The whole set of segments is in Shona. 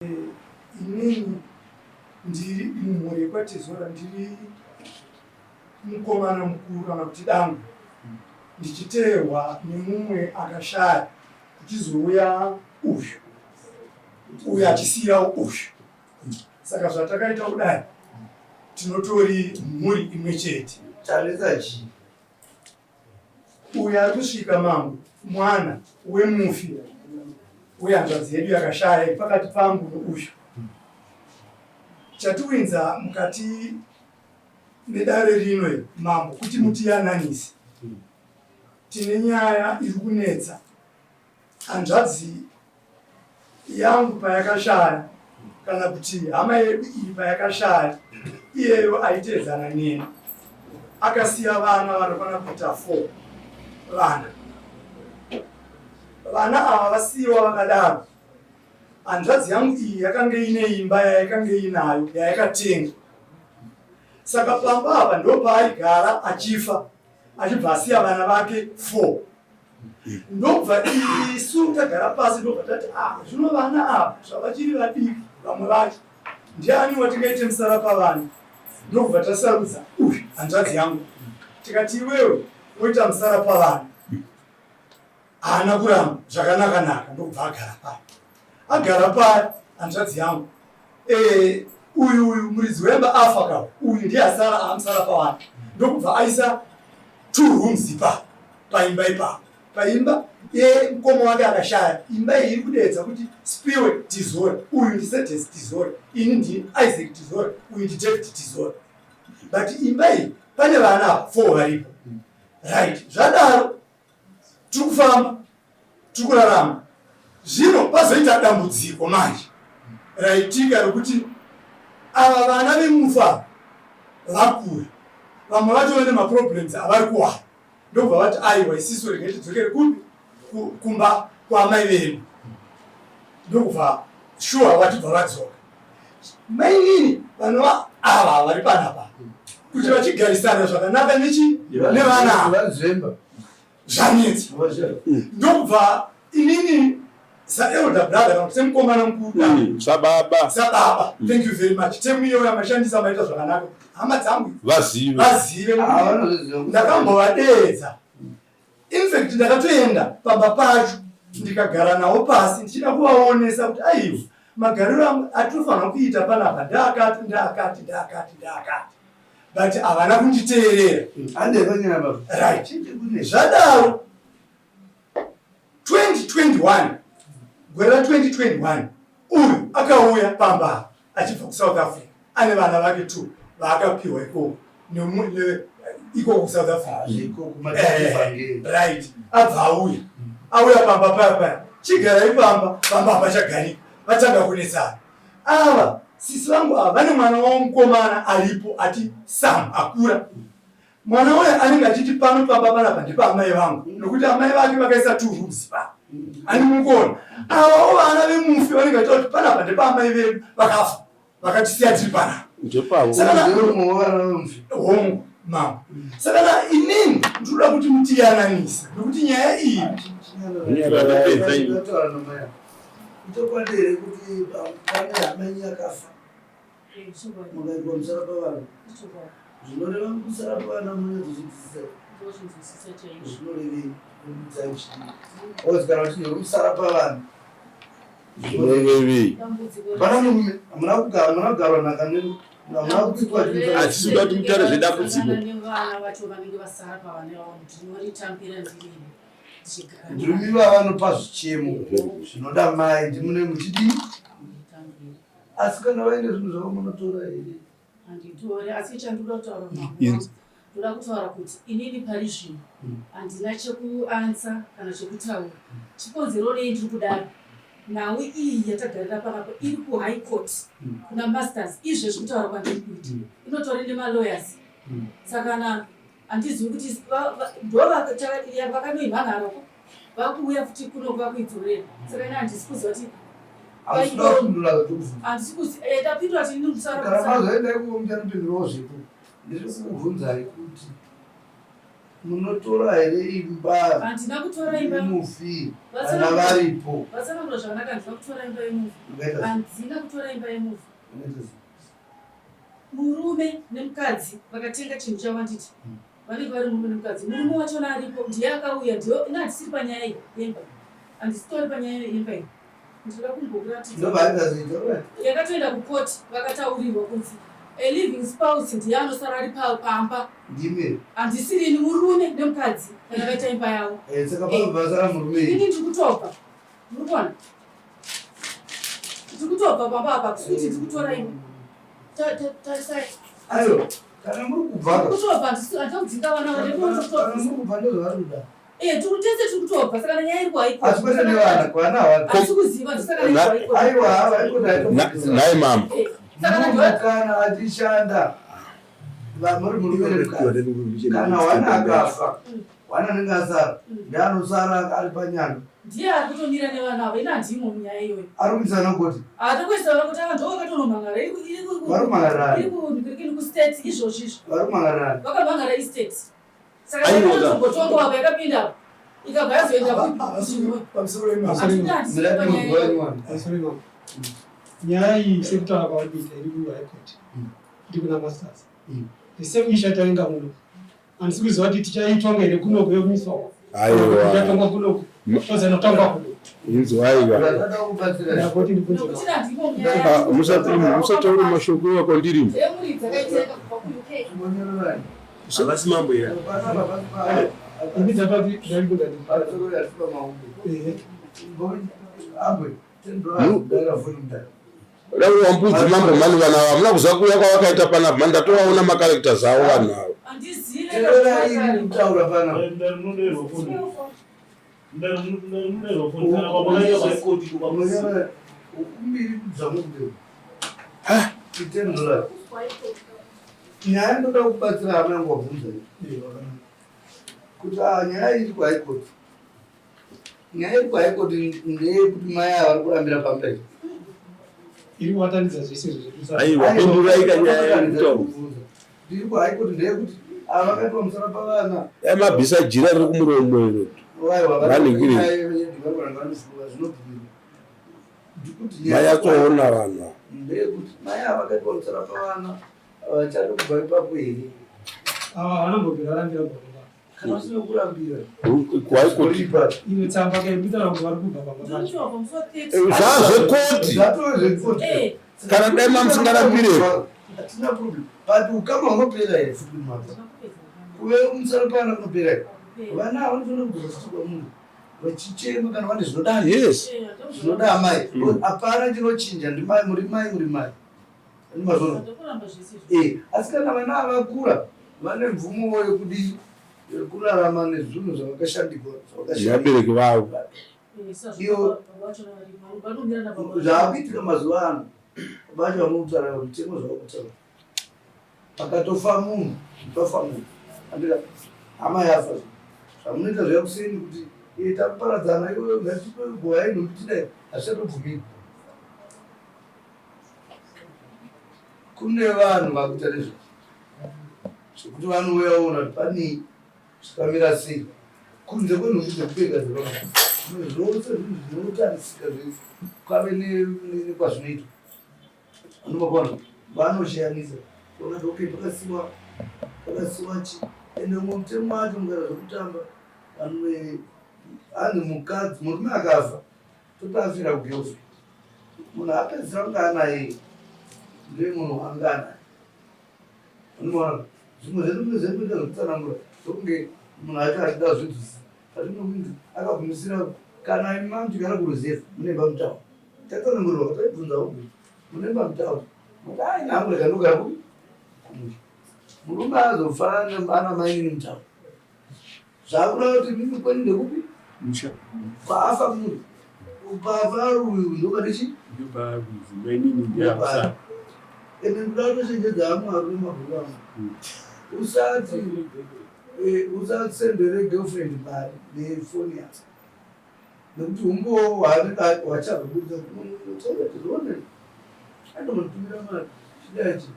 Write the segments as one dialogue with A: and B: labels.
A: Inini ndiri mumhuri yekwaTizora, ndiri mukomana mukuru kana kuti dangwe, ndichiteerwa nemumwe akashaya, kuchizouya uyu, uyu achisiyawo uyu. Saka zvatakaita kudai, tinotori mhuri imwe chete.
B: Tarisa chii?
A: Uyu ari kusvika mambo mwana wemufi wehanzvadzi yedu yakashaya iri pakati pangu neuyu. Chatiwinza mukati medare rino mambo kuti mutiyananise. Tine nyaya iri kunetsa. Hanzvadzi yangu payakashaya kana kuti hama yedu iyi payakashaya, iyeyo aiteedzana neni, akasiya vana vanokwana kuita 4 vana. Vana ava vasiyiwa vakadaro, hanzvadzi yangu iyi yakange ine imba yayakange inayo yayakatenga. Saka pamba apa ndopaaigara achifa, achibva asiya vana vake 4. Ndobva isu tagara pasi, ndobva tati, ah, zvino vana ava zvavachiri vadiki vamwe vacho, ndiani watingaite musara pavana? Ndobva tasarudza uyu hanzvadzi yangu, tikati iwewe woita musara pavana. Haana kuramba, zvakanaka naka. Ndobva agara paya, agara paya hanzvadzi yangu. Uyu muridzi wemba afa ka, uyu ndiye asara amusara pavana. Ndokubva aisa two rooms ipa paimba ipapo, paimba yemukoma wake akashaya. Imba iyi iri kudeedza kuti Spiwe Tizore, uyu ndiSedes Tizore, ini ndi Isaac Tizore, uyu ndiDavid Tizore, but imba iyi pane vana apa four varipo, right? Zvadaro tiri kufamba, tiri kurarama. Zvino pazoita dambudziko manje raitika rekuti ava vana vemufa vakura, vamwe vacho vane maproblems avari kuwana. Ndobva vati, aiwa, isisu regai tidzokere kupi? Kumba kwaamai vedu. Ndokubva shuwa vatibva vadzoka. Mainini vanova ava vari panapa, kuti vachigarisana zvakanaka nechi nevana ava zvanetsa. Ndokubva inini saelder brother kana kuti semukomana mukuru,
C: Sababa.
A: Sababa, thank you very much. Temu iyoyo yamashandisa, maita zvakanaka. Hama dzangu
C: vazive.
A: Vazive. Ndakambovadeedza. Infact ndakatoenda pamba pacho, ndikagara navo pasi, ndichida kuvaonesa kuti aiwa, magariro angu atinofanira kuita panapa ndaakati, ndaakati, ndaakati, ndaakati, but havana kunditeerera. Right, zvadaro 2021, gore ra2021, uyu akauya pamba achibva kuSouth Africa ane vana vake two vaakapiwa ikoko ikoko kuSouth Africa, right? Abva auya, auya pamba paya paya, chigarai pamba. Pamba hapachagarika, vatanga kunetsana. Ava sisi vangu ava vane mwana wavo mukomana aripo, ati Sam akura. Mwana uyo anenge achiti pano pamba panapa ndepaamai vangu, nokuti amai vake vakaisa two rooms pa ani mukona. Avawo vana vemufi vanenge vachita kuti panapa ndepaamai vedu vakafa vakatisiya tiri panapa.
C: Ndepavo.
A: Hongu mama. Saka na inini ndinoda kuti mutiyananise, nokuti nyaya iyi
B: Ichokwadi here kuti pane hama yenyu yakafa, mukaitwa musara pavanhu? Zvinoreva musara pavana munozozvinzwisisa? Zvinorevei? Udzai chii ozi kana kuti musara pavanhu?
C: Zvinorevei?
B: Pana murume, hamuna kugara, hamuna kugarwa nhaka, hamuna kuitwa.
C: Hatisi kuda kuti mutaure zvedambudziko.
D: Nevana vacho vanenge vasara pavana ivavo, ndinoritambira ndirimo.
B: Ndimi vavanopa zvichemo zvinoda mai, ndimune muchidii? Asi kana vaine zvinhu zvavo munotora here?
D: Handitore, asi chandoda kutaura mambo, ndoda kutaura kuti inini pari zvino handina chekuansa kana chekutaura. Chikonzero nei ndiri kudaro, nhau iyi yatagarira panapa iri kuHigh Court kuna masters. Izvezvi kutaura kwandiri kuita, inotori nemalawyers. Saka na handizivi kuti ndo vakanoimhanharoko, vakuuya futi kuno vakuidzorera. Saka ini handisi kuziva kuti handisi kuziva. Ndapindura kuti ini
B: musara. Kana mazoenda iko muchanopindurawo zvepo. Ndiri kukubvunzai kuti Munotora here imba?
D: Handina kutora imba
B: yemufi. Vana varipo.
D: Vatsanangura zvakanaka, handina kutora imba yemufi. Handina kutora imba yemufi. Murume nemukadzi vakatenga chinhu chavo handiti? Vanenge vari murume nemukadzi. Murume wachona aripo ndiye akauya ndiyo ini handisiri panyaya iyi yemba. Handisitori panyaya yemba iyi. Ndinoda kumbokuratidza. Yakatoenda kucourt vakataurirwa kunzi a living spouse ndiye anosara ari pamba.
B: Ndimi.
D: Handisiri ini murume nemukadzi kana vaita imba yavo.
B: Eh, saka pabva murume.
D: Ini ndiri kutobva. Muri kuona? Ndiri kutobva pamba apa kusi kuti ndiri kutora imba. Tarisai.
B: Ayo, kana muri kubva.
D: Kutobva handina kudzinga vana vane
B: Kana muri kubva ndozvavari kuda.
D: Eh, tiri tese tiri kutobva saka nyaya iri kuhaiko.
B: Asi kwete nevana, kwana havana.
D: Asi kuziva ndosaka nyaya iri kuhaiko.
B: Aiwa, haiko
C: Nhai mama.
D: Eh, saka
B: Munhu kana achishanda muri murume nemukadzi kana wana akafa wana anenge asara ndianosara ari panyanga
D: ndiye ari kutomira nevana ava ini handimo munyaya iyoyo
B: ari kuisana kuti
D: ari kuisana kuti ava ndo vakatomangara
B: vari kumangarana
D: iri kustate izvozvo izvo
B: vari kumangarana
D: vakamangara istate saka yakatombotongo wavo yakapinda apo ikabva yazoenda
B: kupi
E: nyaya iyi sekutaura kwauri kuita iri kuhigh court iri kuna masters the same issue yataringa muno handisi kuziva kuti tichaitonga here kunoku yomiswa ichatongwa kunoku tozana kutangwa kunoku
C: inzwaiva musataure mashoko iwa kwandiri
F: havasi mambo here
C: Dai wambudzi mambo mani vana ava hamuna kuziva kuuya kwavakaita panapa mani ndatovaona macharacters avo vanhu ava.
B: Kutaura panapa. Nyaya ndoda kubatsira hama yangu wabvunza kuti ah, nyaya iri kuhigh court nyaya iri kuhigh court ndeyekuti mai ava vari kurambira pamberi
E: iri kubatanidza zvese izvo
C: aiwa pindurai kanyaya yekutaura
B: ndiri kuhigh court ndeyekuti ava vakaitwa musara pavana
C: dai mabvisa jira riri kumuromo iro Vaningiri. Manyatsoona vanhu
B: ndeyekuti mai ava vakaitwa musara pavana vachada kubva ipapo here
E: ava vanambobvira varambira kubva
B: kana usina kurambira
C: kwaikoti
E: iyo tsamba kaikuitaura kuti vari kubva pamba pacho
C: zvazvekoti
B: zvatove zvekoti
C: kana dai mamusingarambire
B: hatina problem but ukama hunopera here futi mapa kuve musara pavana kunopera here vana ava vanofanira kudzoka futi kwamunhu vachichema kana vane zvinoda
C: yes
B: zvinoda amai hapana chinochinja ndimai muri mai muri mai ndimazvona eh asi kana vana ava vakura vane mvumo yekudii yekurarama nezvinhu zvavakashandikwa
C: nevabereki vavo
B: zvaakuitika mazuva ano vacho vanokutaura mutemo zvavakutaura pakatofa munhu pafa munhu andika hama yafa zvamunoita zviya kuseni kuti eh, takuparadzana iwe ngatipe gowa inhumbi tidai hazvichatobvumiki kune vanhu vakuita nezvazvo zvekuti vanouya voona kuti panei zvakamira sei kunze kwenhumbi dzekupfeka dzevamwe zvimwe zvose zvinhu zvinotarisika zvese kwave nekwazvinoitwa anomakona vanoshayanisa kuona kuti okay pakasiwa pakasiwa chi ende umwe mutemo wacho mukaita zvekutamba vanhu anzi mukadzi murume akafa totafira kugirlfriend munhu apedzisira kunge anaye ndiye munhu anga anaye Unoona zvimwe zvedu mune zvekuita zvekutsanangura zvokunge munhu acho achida zvinzwisisa patinokunzi akagumisira kana imi mamuchigara kuruzevha mune imba mutauni tatsanangurirwa taibvunza ugu mune imba mutauni mati ai nhangu rega ndogara kupi kumusha murume azofa ana mainini mutauni zvakuda kuti mimi kwenyu ndekupi
F: musha
B: kwaafa munhu pafa ari uyu ndopane chi ende ndoda kutochenjedza amwe arume mabhuku angu usati eh, usasendere girlfriend mari nefoni yako nekuti umbowo hwachabva zvione andomutumira mari chidai chi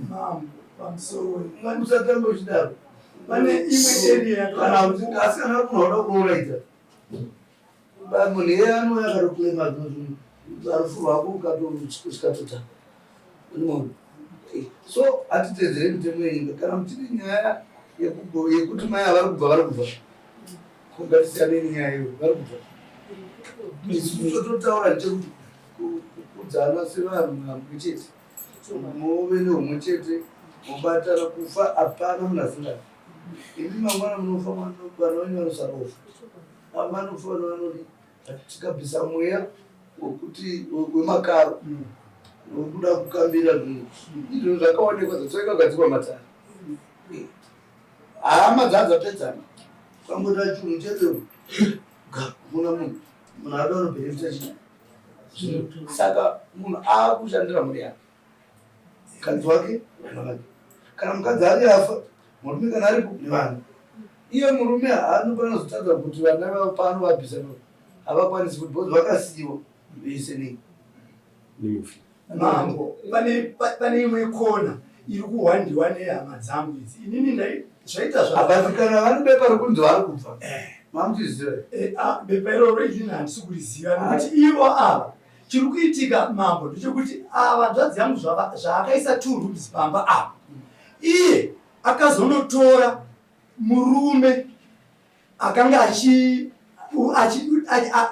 A: mambo pamusoro
B: usatamba uchidaro
A: Pane imwe area
B: Kana kuti asi kana uri munhu wauda kuroora ita. Munhu iyeye anouya akatoclaima zvinhu rufu rwako ukatosvikatota. Unoona? So hatitedzere mitemo yenyika. Kana muchine nyaya yekuti mai avari kubva vari kubva. Ko ngatisiyanei nenyaya iyoyo vari kubva. Isu tototaura ndechekuti kukudzana sevanhu vamwe chete. Muve nehumwe chete mobatana kufa hapana munhu asingafi. Imi mangwana munofa vana venyu vanosara vofa. Vanofa vana vanodii? Tikabvisa mweya wekuti wemakaro wekuda kukambira zvinhu izvo zvakaonekwa zvakagadzirwa matare. Hama dzadzapedzana kwangoita chinhu chete kuna munhu munhu ada unobhenefita chii saka munhu akushandira mhuri yake mukadzi wake vana vake kana mukadzi ari afa murume kana aripo nevana iye murume haanopanozotadza kuti vana vavo pano vabvisa havakwanisi kuti because vakasiyiwa vese nei
F: nemufi
A: Mambo, pane imwe kona iri kuhwandiwa nehama dzangu idzi. Inini ndai zvaita zva
B: But kana vane bepa rekunzi vari kubva. Eh. Mamuchiziva.
A: Eh, ah, bepa iroro inini handisi kuriziva nekuti ivo ava chiri kuitika mambo ndechekuti ava hanzvadzi yangu zvaakaisa 2 rooms pamba apa iye akazonotora murume akanga achi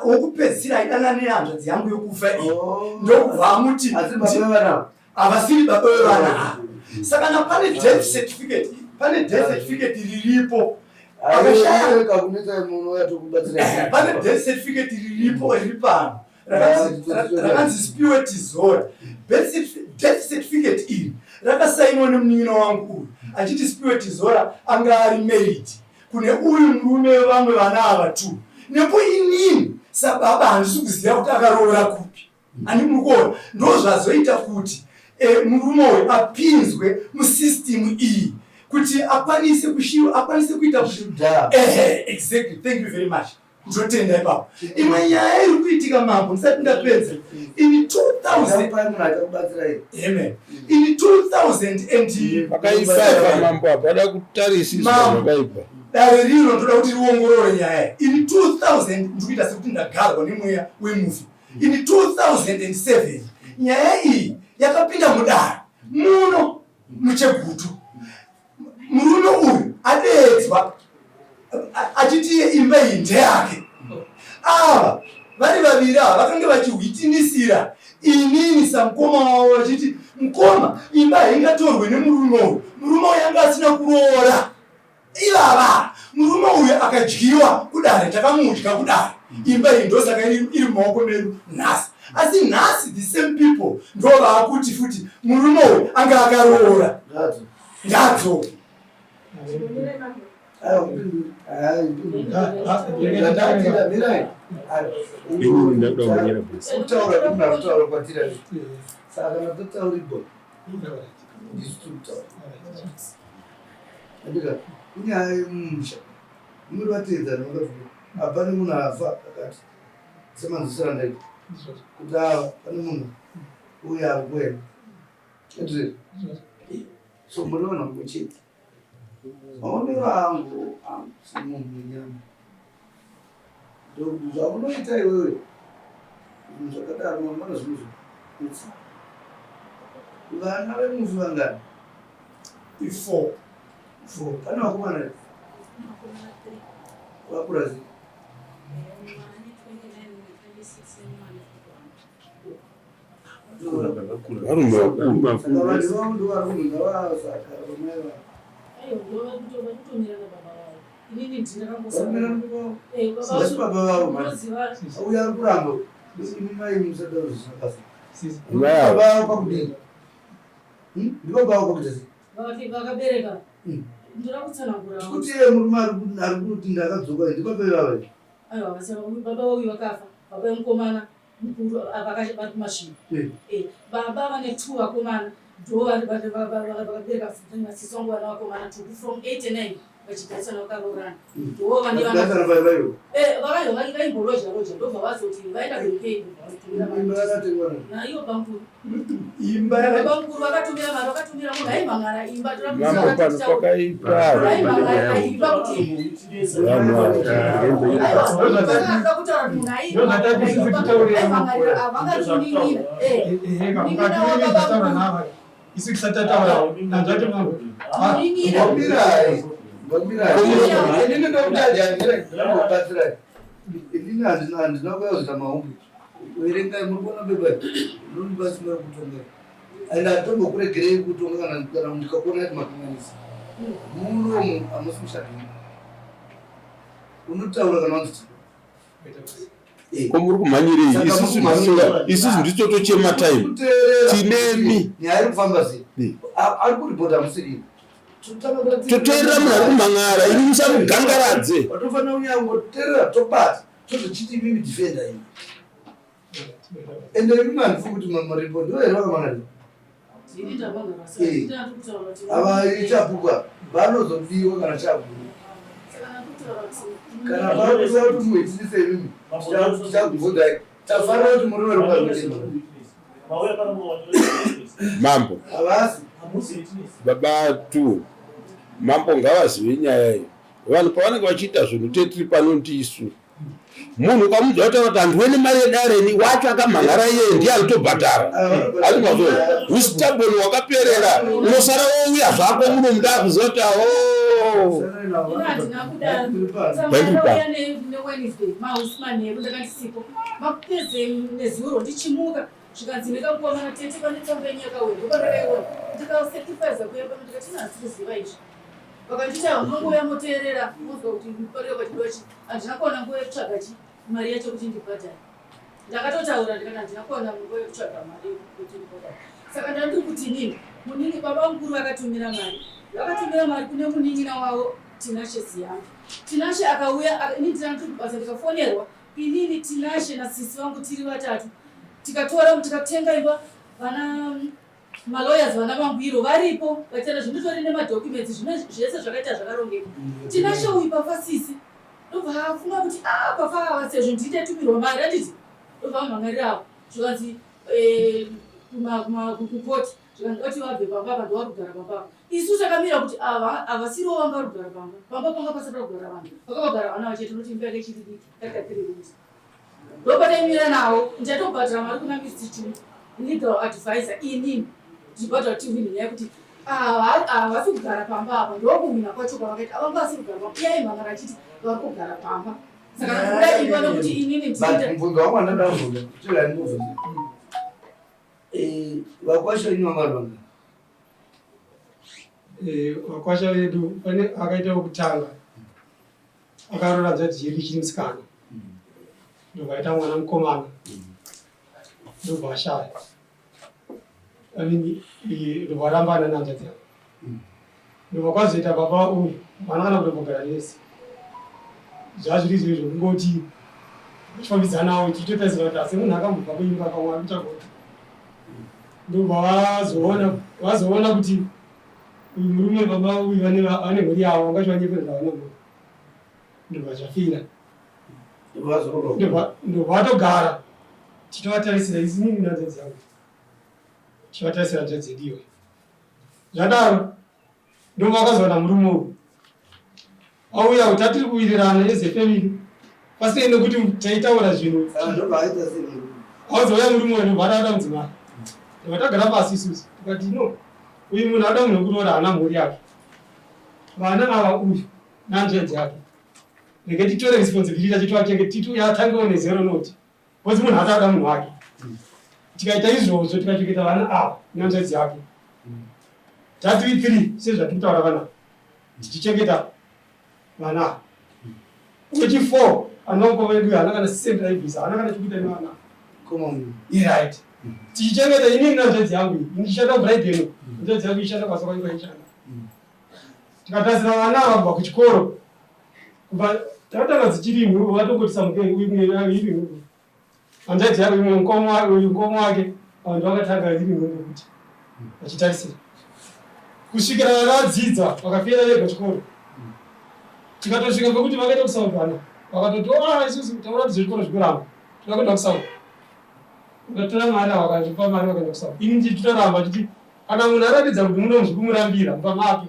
A: wokupedzisira aidana nehanzvadzi yangu yokufa iyi oh. ndokubva amuti havasiri baba vevana ava saka na pane death certificate pane death certificate riripo pane death certificate riripo riri pano rakanzi spiwe tizora death certificate iri rakasainwa nemunin'ina wangu uyu achiti spiwe tizora anga ari married kune uyu murume wevamwe vana ava two nepo inini sababa handisi kuziva kuti akaroora kupi handi muri kuona ndozvazoita kuti e, murume uyu apinzwe musystem iyi kuti akwanise kushiwa akwanise kuita kuti ehe exactly thank you very much ndotenda ipapo imwe nyaya iri kuitika mambo ndisati ndapedza in 2000 amen in 2000 and
C: pakaipa mambo apa ada kutarisiswa zvakaipa
A: dare rino ndoda kuti riongorore nyaya in 2000 ndikuita sekuti ndagarwa nemweya wemufi in 2007 nyaya iyi yakapinda mudare muno muchegutu Murume uyu adeedzwa achiti iye imba iyi ndeyake. Ava vari vaviri ava vakange vachihwitinisira inini samukoma wavo vachiti mukoma imba haingatorwe nemurume uyu, murume uyu anga asina kuroora. Ivava murume uyu akadyiwa kudare takamudya kudare imba iyi ndosaka iri mumaoko medu nhasi asi nhasi the same people ndo vaakuti futi murume uyu anga akaroora ngadzoke
B: Inyaya yemumusha munovatedza hapane munhu afa akati semanzwisiro andaita kuti ava pane munhu uye ari kuenda so muri vanhu vamwe chete maonero angu angu semunhu wenyama zvaunoita iwewe zvinhu zvakadaro mangwana zvinozokutsa vana vemufi vangani
A: ifour
B: four pane vakomana here vakura sei
C: Varume vakuru.
B: Saka vanhu ivavo ndovarume ngavasagara pamai vavo. Varume vavo. Vasi baba vavo mhani. Uyo ari kuramba. Imi mai musadaro zvisina basa.
C: Mai ava.
B: Baba vavo pakudii? Ndivo baba vavo pakuita sei?
D: Vakabereka. Ndoda kutsanangura.
B: Kuti iye murume ari kuti ndakadzoka ndibaba ivava.
D: Aiwa baba vauyu vakafa. Baba vemukomana mukuru vari kumasvingo eh. Eh, baba vane two vakomana ndo vakabereka vasisi vangu vana vakomana two from 89 vachigarisana vakaroorana hmm. ndo vane vana vaimboroja roja ndobva vazoti vaenda kuuk naiyo bamkuru
A: Imba yaka
D: Baba mukuru vakatumira mari, vakatumira munhu aimhan'ara imba. Toda
C: Mambo
D: kuti
C: pano
D: titaure.
C: pakaipa.
D: Aimhan'ara imba kuti
C: Vanhu ava.
D: aiwa, toda kutaura kuti munhu
E: Ndozvatati isusu titaure.
D: aimhan'arira ava vangari kunin'ina. Eh,
E: Eheka, mukati tichitaura nava isu tisati tataurawo nanzvati mambo.
D: munin'ina.
B: Vamirai, vamirai. Inini ndokuchajangira ndinokubatsirai. Inini handina handina kuuya kuzoita mahumbwe. Verengai muri kuona bepa iri. Ndinondibatsira kutonga. And handitombokuregerei kutonga kana kana ndikakuona kuti makanganisa. Munomu hamusi mushadini. Unotaura kana wanzi
C: Ko muri kumhanyirei? Isusu ndisu- isusu ndisu totochema time.
B: Kuteerera.
C: Tinemi.
B: Nyaya iri kufamba sei?
C: Eh.
B: Ari kuripota musiri.
C: Toteerera munhu ari kumhan'ara, imi musamugangaradze.
B: Watofanira kunyangoteerera tobata tozochiti imimi defender imi. Ende imi mandifungi kuti maripo ndivo here vakamhan'arira?
D: Ini ndamhan'ara, saka
B: Eh.
D: ndinoda kutaura kuti-
B: Ava ichapuka vanozodiwa kana chaguru.
D: Saka ndakutaura kuti
B: Kana vakuziva kuti muitirise imimi tichakubvunzai. Tafanira kuti murume rukazvidima.
C: Mambo,
B: Havasi.
C: baba tu. Mambo ngavazive nyaya iyi. Vanhu pavanenge vachiita zvinhu tetiri pano ndisu. Munhu ukamuudza kutaura kuti handiwe nemari yedare ni wacho akamhan'ara iye ndiye anotobhadhara. Azvingazvo ustaboni wakaperera unosara wouya zvako muno muda kuziva kuti aho.
D: Ini handina kudaro.
C: Thank you,
D: Tsamba yakauya neWednesday, mahusi manheru ndakandisipo. Mapedze nezuro ndichimuka zvikanzi nekamukomana tete pane tsamba yenyu yakauya ndopandakaiona. Ndikasacrifice kuuya pano ndikati ina handisi kuziva izvi. Vakanditi ava munongouya moteerera mozwa kuti pariyo pachidiwa chi. Handina kuona nguva yekutsvaga chi mari yacho kuti ndibhadhare. Ndakatotaura ndikati handina kuona nguva yekutsvaga mari yekuti ndibhadhare. Saka ndandiri kuti inini munini baba mukuru vakatumira mari. Vakatumira mari kune munin'ina wavo Tinashe Ziyambi. Tinashe akauya, inini ndiri kubasa ndikafonerwa, inini Tinashe nasisi vangu tiri vatatu. Tikatora tikatenga imba vana malawyers vana Mangwiro varipo vachiita zvinhu nditori nemadocuments zvimwe zvese zvakaita zvakarongeka. Tinashe uyu pafa sisi ndobva afunga kuti ah pafa ava sezvo ndini ndatumirwa mari handiti ndobva amhan'arira avo zvikanzi eh, kukoti zvikanzi oti vabve pamba apa ndovari kugara pamba apa. Isu takamira kuti ava havasiriwo vanga vari kugara pamba pamba panga pasati kugara vanhu vanga vagara vana vachete nokuti imba yake ichiri diki yakaita three rooms. Ndopataimira nawo ndichatobhadhara mari kuna Mr Chuma legal advisor inini ndichibhadhara kuti wini nyaya yekuti ava havasi kugara pamba apa ndokuhwina kwacho kwavakaita avanga vasiri kugara pamba iye aimhan'ara achiti vari kugara pamba saka ndikuda imba nokuti inini
B: But
D: ndinoita
B: mubvunzo wangu wandinoda kubvunza, chirega ndimubvunze. Eh, vakwasha venyu vanga vari vangani?
E: Eh, vakwasha vedu pane akaita wekutanga akaroora hanzvadzi yedu ichiri musikana ndobva aita mwana mukomana ndobva ashaya. I mean, ndobva arambana nehanzvadzi yake ndobva kwazoita baba uyu vana kana kutombogara nese zvazviri izvo izvo kungoti tichifambidzanawo tichitotarisira kuti asi munhu akambobva kuimba pamwe ari kutsvaga ndobva vazoona vazoona kuti uyu murume baba uyu vane vane mhuri yavo vangati vanyeperera vana mhuri ndobva zvafira
B: Ndobva
E: ndobva ndobva vatogara tichivatarisira isinini nehanzvadzi yangu tichivatarisira hanzvadzi yedu iyoyo zvadaro ndobva vakazowana murume uyu auya kuti atiri kuwirirana as a family pasinei nekuti taitaura zvinhu
B: Saka ndobva aita sei murume?
E: auzouya murume uyu ndobva ada mudzimai ndobva tagara pasi isusu tikati no uyu munhu ada munhu wekuroora haana mhuri yake vana ava uyu nehanzvadzi yake rege titore responsibility achitoachenge titi atangewo nezero noti because munhu atada munhu wake tikaita izvozvo tikachengeta vana ava nehanzvadzi yake tatiri three sezvatiri kutaura vana tichichengeta vana ava wechi four anova vedu haana kana cent aibvisa haana kana chekuita nevana
B: Come on.
E: iright tichichengeta inini nehanzvadzi yangu iyi ndichishanda kuBrighton hanzvadzi yangu ishanda kwasa kwainge ishanda tikatarisira vana ava kubva kuchikoro kubva takatanga dzichiri imwe vatongoti samuke imwe iri imwe hanzvadzi yako imwe mukoma wake uyu mukoma wake vanhu vakatanga iri imwe kuti vachitarisira kusvikira vadzidza vakapera vega chikoro tikatosvika pekuti vakaita kuSouth vana vakatoti a isusu taura kuti zvezvikoro zvikuramba toda kuenda kuSouth. Ukatora mari ava vakazopa mari vakaenda kuSouth. Ini ndichitoramba ndichiti kana munhu aratidza kuti muno zvikumurambira mumba make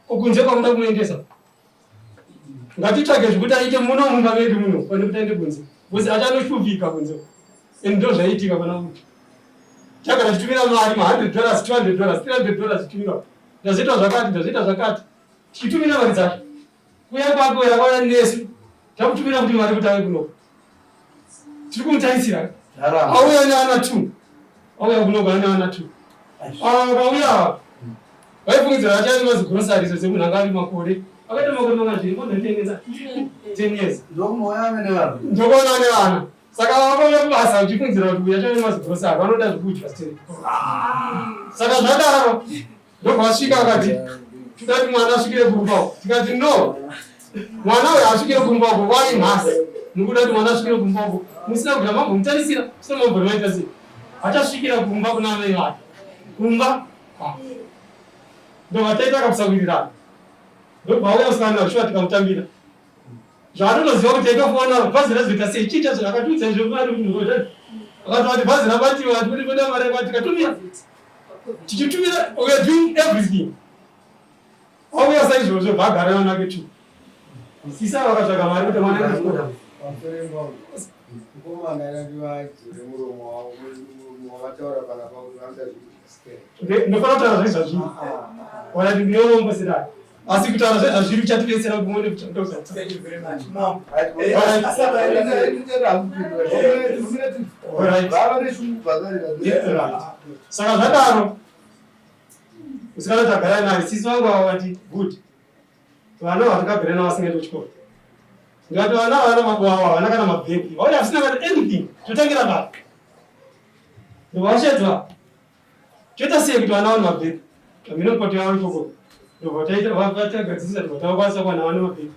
E: ko kunze kwamuda kumuendesa ngatitsvage zvekuti aite muno mumba medu muno pane kuti aende kunze because achanoshupika kunze and ndo zvaiitika pana kuti chagara chitumira mari ma 100 dollars 200 dollars 300 dollars chitumira ndazoita zvakati ndazoita zvakati tichitumira mari dzacho kuya kwake uya kwauya nesu takutumira kuti mari kuti ave kunoko tiri kumutarisira auya neana two auya kunoko ane ana two akauya ava vaifungidzira vachave mazigrosariso semunhu anga ari makore akaita makore mangazviri more than ten years ten years ndokuona ane vana saka vakauya kubasa uchifungidzira kuti uyu achave mazigrosari vanoda zvekudya saka zvadaro Ndobva asvika akati toda kuti mwana asvikire kumba uko. Tikati no. Mwana uyo asvikire kumba uko wai nhasi. Mukuda kuti mwana asvikire kumba uko. Musina kuda mambomutarisira, musina mambomaita sei. Achasvikira kumba kuna amai vake. Kumba. Ndobva taita kakusawirirana. Ndobva auya musikana shuwa tikamutambira. Zvaanotoziva kuti taitofona bhazi razoita sei chii chacho akatiudza izvo mari akatoti bhazi rabatiwa tikuti kuda mari tikatumira tichitumira we are doing everything auya saizvozvo bhagara vana vake tu sisa vakatsvaga mari kuti mwana aende ndofana kutaura zve zvazviri ona kuti ndinorombo sedai asi kutaura zve zvazviri kuchatibetsera kuti muone saka zvadaro usikana tagara naye sisi vangu ava vati good vana vatakagara navo vasingaiti kuchikoro ndikati vana vana mako avo havana kana mabhegi vaona vasina kana anything totangira papi ndovashedzwa Toita sei kuti vana vane mabhegi? Hameno kuti yavo ikoko. Ndobva taita vatagadzirisa ndobva tavakwanisa kuwana vana mabhegi.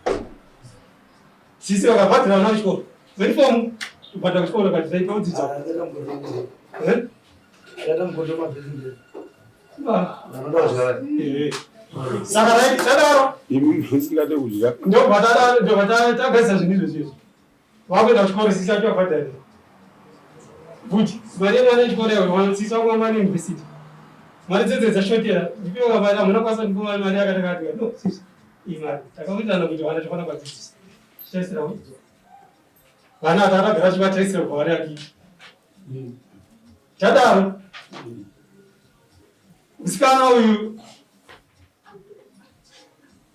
E: Sisi vakabhadhara vana vechikoro. Uniform kubhadhara kuchikoro kati taita kudzidza. Eh? Saka tadaro.
C: Imi musingade kudya.
E: Ndobva tadaro ndobva tagadzirisa zvinhu izvozvo izvo. Wakuenda kuchikoro sisi acho abhadhare. But mari yemwana yechikoro yawe sisi wako mwana university. Mari dzedze dzashotera. Ndipiwe mari hamuna kwanisa kundipa mari yakati kati. No sisi. Iyi mari takawirirana kuti vana tofanira kuvadzidzisa. Tichaisira kuti. Vana takagara tichivatarisira kubva vari adiki. Tadaro. Musikana uyu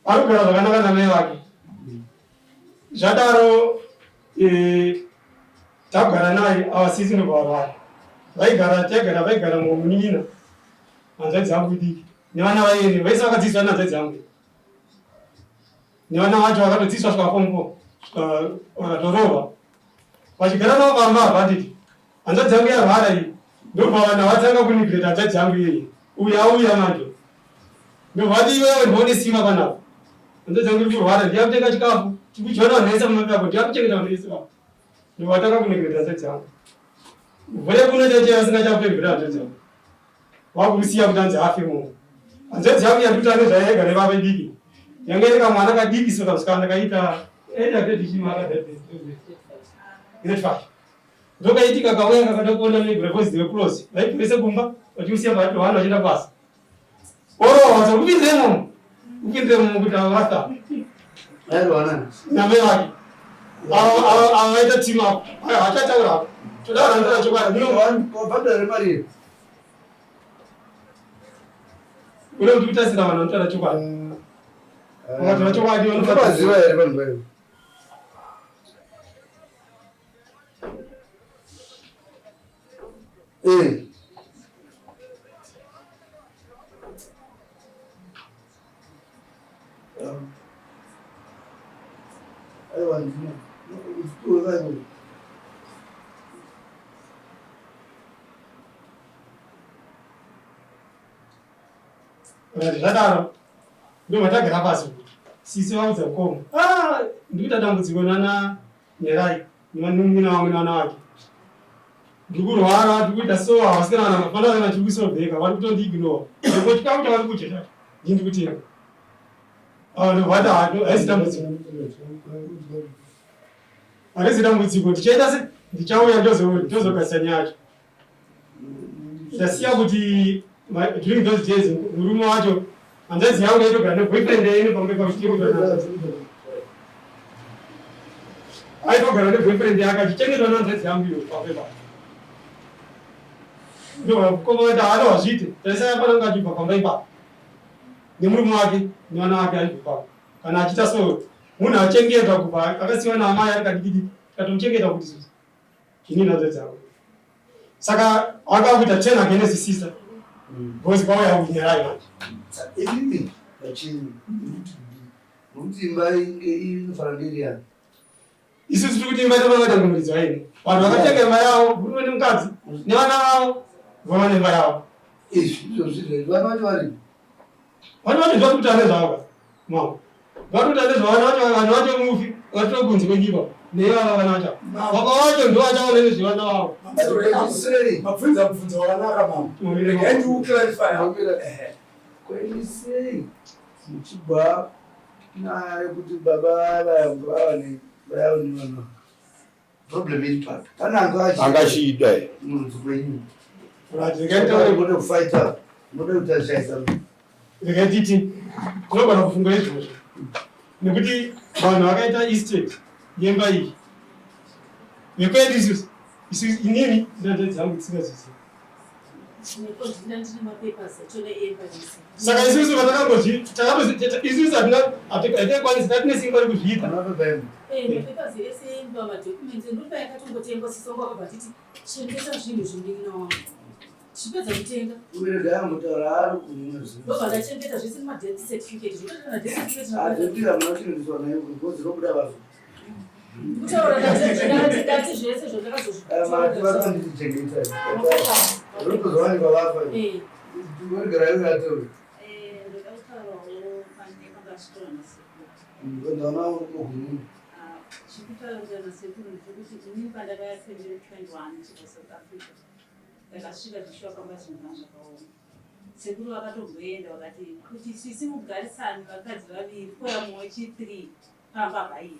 E: ari kugara zvakanaka namai vake. Zvadaro eh, tagara naye ava sisi ndobva vaigara taigara vaigara mumwe munin'ina hanzvadzi yangu idiki nevana vairi vese vakadzidziswa nehanzvadzi yangu nevana vacho vakatodzidziswa svika form four svika vakatororwa vachigara navo pamba apa handiti hanzvadzi yangu yarwara iyi ndobva vanhu vatanga kunigreta hanzvadzi yangu iyeye uyu auya manje ndobva vati iwewe ndione simba panapa hanzvadzi yangu iri kurwara ndiya kutenga chikafu tikudyana vanhu vese mumba pako ndiya kuchengeta vanhu vese pako ndobva vatanga kunigreta hanzvadzi yangu mvura yekuno chaicho yasingachafevhera hanzvadzi yangu Wakumusiya kuti anzi afe munhu. Hanzvadzi yangu yandikuti ane zvayaiga nevava idiki. Yanga iri kamwana kadiki so kamusikana kaita enda grade chii maka grade 5. Ndokaitika kauya kakada kuona maybe because they were close. Vaibvese kumba vachimusiya pakati pevanhu vachienda kubasa. Orowa so kupindemo. Kupindemo kuti avasta. Namai vake. Ava ava vaita team up. Hachataura. Toda kurandira chokwadi.
B: Wabhadhara mari here?
E: Uri kuti kutasira vanhu vanotaura chokwadi. Vakataura chokwadi
B: vanovaziva here vanhu vayo? Eh. Aiwa ndino.
E: Vakati zvadaro ndobva tagara pasi kuti sisi vaudza mukoma ah, ndikuita dambudziko nana Nyarai nevanun'una vangu nevana vake ndikurwara ndikuita so havasikana vana vafana vana chikusobheka vari kutondiignore ndiko chikafu chavari kudya chacho ndini ndikutenga ah, ndobva ati haisi dambudziko harisi dambudziko ndichaita se ndichauya ndozogadzisa nyaya yacho. Ndasiya kuti during those days murume wacho hanzvadzi yangu yaitogara neboyfriend yaine pamwe pakuchitogara aitogara neboyfriend yake achichengetwa nehanzvadzi yangu iyo pamwe pa ndokoma kuti haana wazviite tarisai apana kunge achibva pamba ipapo nemurume wake nevana vake aibva ipapo kana achiita so munhu achengetwa kubva akasiwa naamai ari kadikidiki tikatomuchengeta kuti ini nadzo dzangu saka akakuita ten against sister because kwauya kunyarai manje
B: inini pachinyi nokuti imba inge inofanira kunge iri yani
E: isusu tiri kuti imba inofanira kuita muridzi waini vanhu vakatenga imba yavo murume nemukadzi nevana vavo vova nemba yavo
B: izvi izvozvi izvozvi vana vacho varipo
E: Vana vacho zvati kuti ane zvavo mama. Vati kuti ane zvavo vana vacho vanhu vacho mufi vatiro kunzi kwenyika. Neivava vana vacho. Baba vacho ndo vachaona nezvevana vavo.
A: Mabvunza mubvunzo wakanaka mama. Regai ndiuclarify.
B: Kwenisei muchibva nyaya yekuti baba vaya vava ne vaya nevana. Problem iri papi? Pane anga
C: achiida here?
B: Murudzi kwenyu.
E: Right, regai taure
B: mude kufighta, mude kutashaisa.
E: Regai titi tinogona kufunga izvozvo. Nekuti vanhu vakaita estate yemba iyi. Vekwedu isusu, isu inini ndandadzi dzangu tisingazizivi. Saka isusu vatakangozvi isusu hatina hatikwanisi tatine simba rekuzviita.
D: Ndakasvika zvishuwa pamba zvinhu zvanga zvakaoma. Sekuru vakatomboenda vakati kuti sisi mugarisane vakadzi vaviri kouya mumwe wechi3 pamba pairi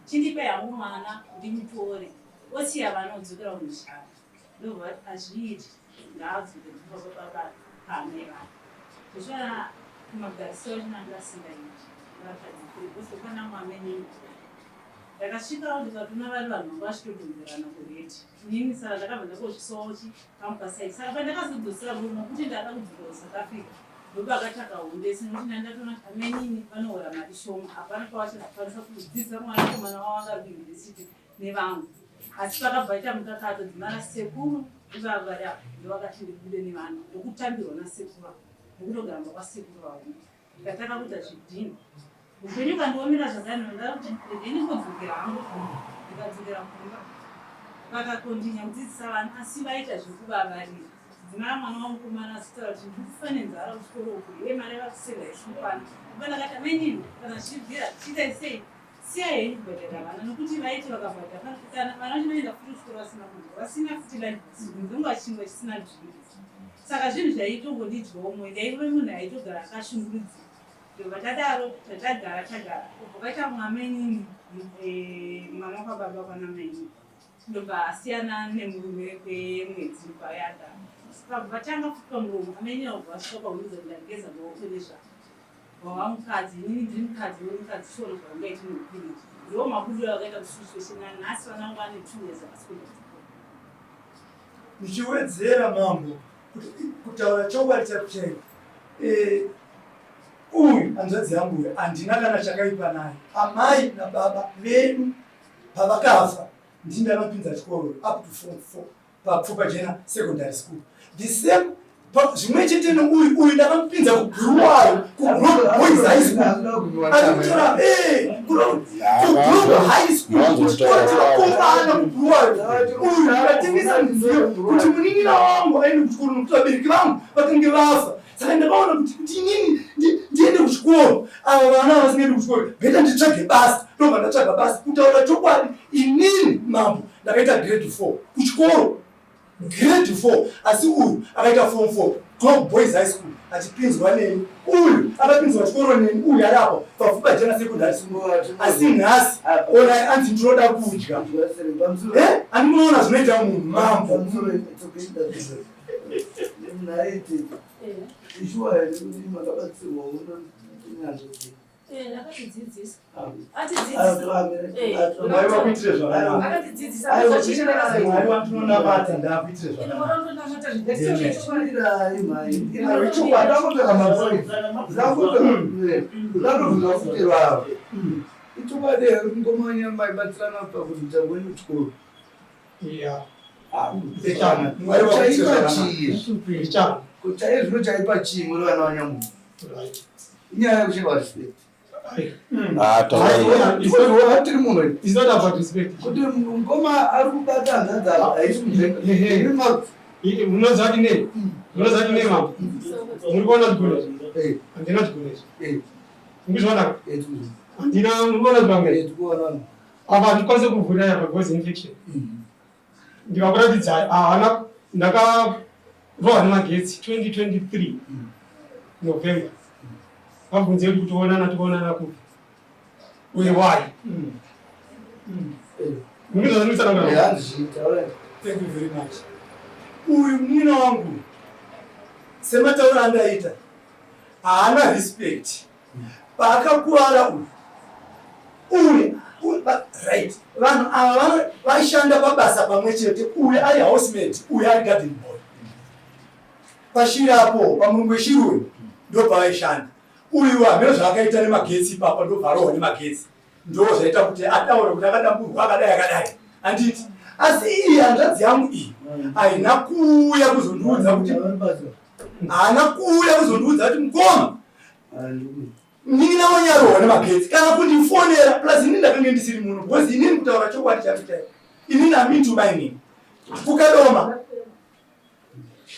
D: chindipe hangu mwana ndimutore osiya vana odzokera kunoshanda ndobva vati azviiti ngaadzoke kumba kwababa paamai vake zvesvana kumagarisiro acho nanga asingaiti vakadzi three because pana mwame nenguva ndakasvikawo ndikatona vari vanhu vanga vachitodhonzerana kureti inini saka ndakabva ndangozvisawo chi kamuka side saka pandakazodzosera murume kuti ndada kudzokera kusouth africa Ndopakatanga hondo yese nekuti ndanga ndatoona kuti amainini vanohora mari shoma hapana pavachazokwanisa kudzidzisa mwanakomana wavo anga ari kuyunivhesiti nevangu asi pakabva ita mukakato dzimara sekuru ivava vari apa ndovakati ndibude nevana ndokutambirwa nasekuru ava ndokutogaramba kwasekuru vavo ndikatanga kuita zvidhini Upenyu ukandiomera zvakadai ndinoda kuti regai ndingodzokera hangu kumba. Ndikadzokera kumba vakakondinya kudzidzisa vana asi vaita zvekuvavarira. Dzimara mwana wangu mukomana achitaura kuti ndiri kufa nenzara kuchikoro uku iye mari yavakuseva isingokwana. Ndobva ndakati amainini kana zvichibvira chiitai sei siyai henyu kubhadharira vana nokuti vaiti vakabhadhara kana vana vacho vanoenda futi kuchikoro vasina kudya vasina futi lunch box kunze kunga chingwa chisina drink. Saka zvinhu zvaitongondidyawo moyo ndaive munhu aitogara akashungurudzika. Ndobva tadaro tatagara tagara kubva kwaita mumwe amainini eh, mwana wakwababa kwana mainini ndobva asiyana nemurume kwemwedzi ndobva yagara pabva vatanga futi pamuromo amainini vabva vasvika paunudza kuti ndageza maoko nezvako wava mukadzi inini ndiri mukadzi uri mukadzi chiona zvaungaiti neupenyu ndiwo mabudiro akaita kususueshe nanhasi vana vangu vane 2 years havasi kuenda kuchikoro.
A: Ndichiwedzera mambo kutaura chokwadi chaiko chaiko eh, uyu hanzvadzi yangu uyu handina kana chakaipa naye amai nababa vedu pavakafa ndini ndanopinza chikoro up to form four papfupa jena secondary school the same zvimwe chete neuyu uyu ndakamupinza kubhuruwayo kuglobal boys high school arikutora eh, kuglobal high school kuchikoro chemakomana kubhuruwayo uyu ndakatengesa midziyo kuti munin'ina wangu aende kuchikoro nokuti vabereki vangu vakange vafa saka ndakaona kuti kuti inini ndiende kuchikoro ava vana vasingaendi kuchikoro beta nditsvage basa ndobva ndatsvaga basa kutaura chokwadi inini mambo ndakaita grade four kuchikoro Grade 4 asi uyu akaita form 4 Globe Boys High School achipinzwa neni uyu akapinzwa chikoro neni uyu ari apo pafupa jena secondary school asi nhasi ona anzi ndinoda kudya eh ani munoona zvinoita munhu mambo.
B: Nhai tete, ishuwa here kuti makabatsirwawo nenyanzvi dzenyu?
D: Akatidzidzisa.
A: Mwari vakuitire zvakanaka. Mwari watinonamata ndaakuitire zvakanaka.
B: Ichokwadi here kuti ngoma wenyu maibatsirana pakudzidza kwenyu chikoro? Chaipa chii? Chaizvino chaipa chii muri vana vanyamunhu? Inyaya yekushaiwa respect. Tiri munhu kuti mukoma ari kubata hanzvadzi apa haisi kunzvenga.
E: Munoziva kuti nei? Munoziva kuti nei mambo? Muri kuona zvigunwe izvi? Handina zvigunwe izvi. Muri kuzviona? Handina, muri kuona zvibange izvi? Apa handikwanise kuvhurira apa because infection. Ndikakuratidzai ahana ndakarohwa nemagetsi 2023 November. Vabvunze kuti kutoonana tikuonana kupi? Uye why? Ndizvo
A: Thank you very much. Uyu munin'ina wangu sematauro andaita haana respect paakakuvara uyu uyu right vanhu ava vaishanda pabasa pamwe chete uyu ari housemate uyu ari garden boy pashiri apo pamurungu weshiri uyu ndopavaishanda uyu hameno zvaakaita nemagetsi ipapa ndobva arohwa nemagetsi ndo zvaita kuti ataure kuti akadamburwa akadai akadai handiti asi iyi hanzvadzi yangu iyi haina kuuya kuzondiudza kuti haana kuuya kuzondiudza kuti mukoma munin'ina wenyu arohwa nemagetsi kana kundifonera plus inini ndakange ndisiri muno because inini kutaura chokwadi chacho chaicho inini am into mining kukadoma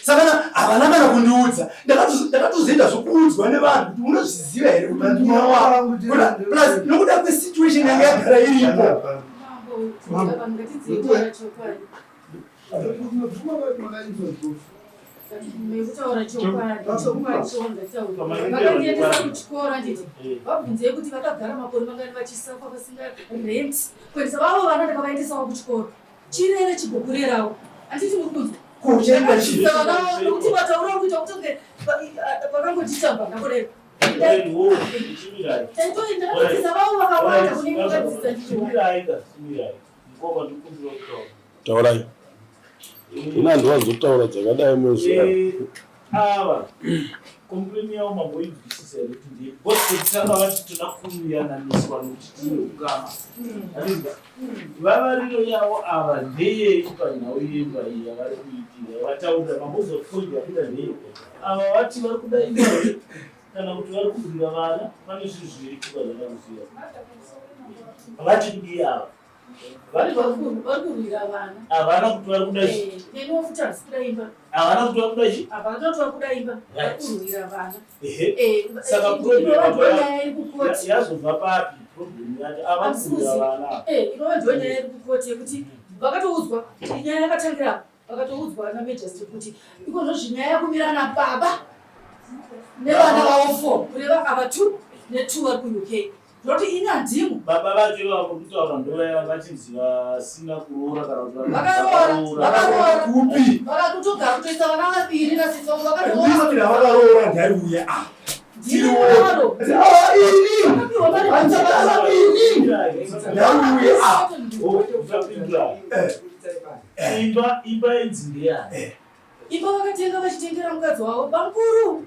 A: saka havana kana kundiudza ndakatozoita zvokuudzwa nevanhu kuti unozviziva here kuti munin'ina wako plus nokuda kwesituation yanga yagara iripo
D: Mekutaura chokwadi chokwadi chondataura vakandiendesa kuchikoro handiti vabvunzei kuti vakagara makore mangani vachisafa vasinga rent kuendesa vavo vana ndakavaendesawo kuchikoro chirere chigokurerawo handiti muri kunzwa
A: Kuchenga chii?
D: Nokuti mataura kuita kutonge vakangotitamba ndakureva ndakatodzidza vavo vakawanda kune vakadzidza ndichiwa
C: Taurai. Ini handiwanzotaura dzakadai moziva.
G: Eh, ava complain yavo mamboinzwisisa here kuti ndiye because pekutanga vati toda kuyananiswa nokuti tine ukama Handizwa? Vavariro yavo ava ndeyei panhau yemba iyi yavari kuitira vataurira mambozwa point yakuita ndeyei ava vati vari kuda imba here kana kuti vari kurwira vana pane zvinhu zviviri pfuka zvakakuziva vati kudii ava
D: Vari kurwira vana.
G: Havana kuti vari kuda chi.
D: Eh, neniwo futi handisi kuda imba.
G: Havana kuti vari kuda chi.
D: Havana kuti vari kuda imba. Vari kurwira vana.
G: Ehe.
D: Eh,
G: Saka
D: eh,
G: problem
D: inova
G: yabva
D: ndiyo nyaya iri kukoti.
G: Yazobva papi problem yacho? Ava kurwira vana.
D: Eh, inova ndiyo nyaya iri kukoti yekuti vakatoudzwa kuti nyaya yakatangira apa. Vakatoudzwa na magistrate kuti ikozvozvi nyaya yakumira nababa nevana vavo four kureva ava two netwo vari kuUK. Ndoti ini handimo.
G: Baba vacho ivavo kutaura ndovaya vachinzi vasina kuroora kana kuti
D: Vakaroora, vakaroora.
A: Kupi?
D: Vakatogara kutoisa vana vaviri nasisi vangu vakaroora.
A: Ndinokuti vakaroora ndaiuya ah.
D: Ndinodaro.
A: Ah, ini.
D: Vakapiwa mari
A: Handikana ini. Ndaiuya ah. Eh.
G: Imba imba inzi ndeyani?
D: Imba vakatenga vachitengera mukadzi wavo bamkuru.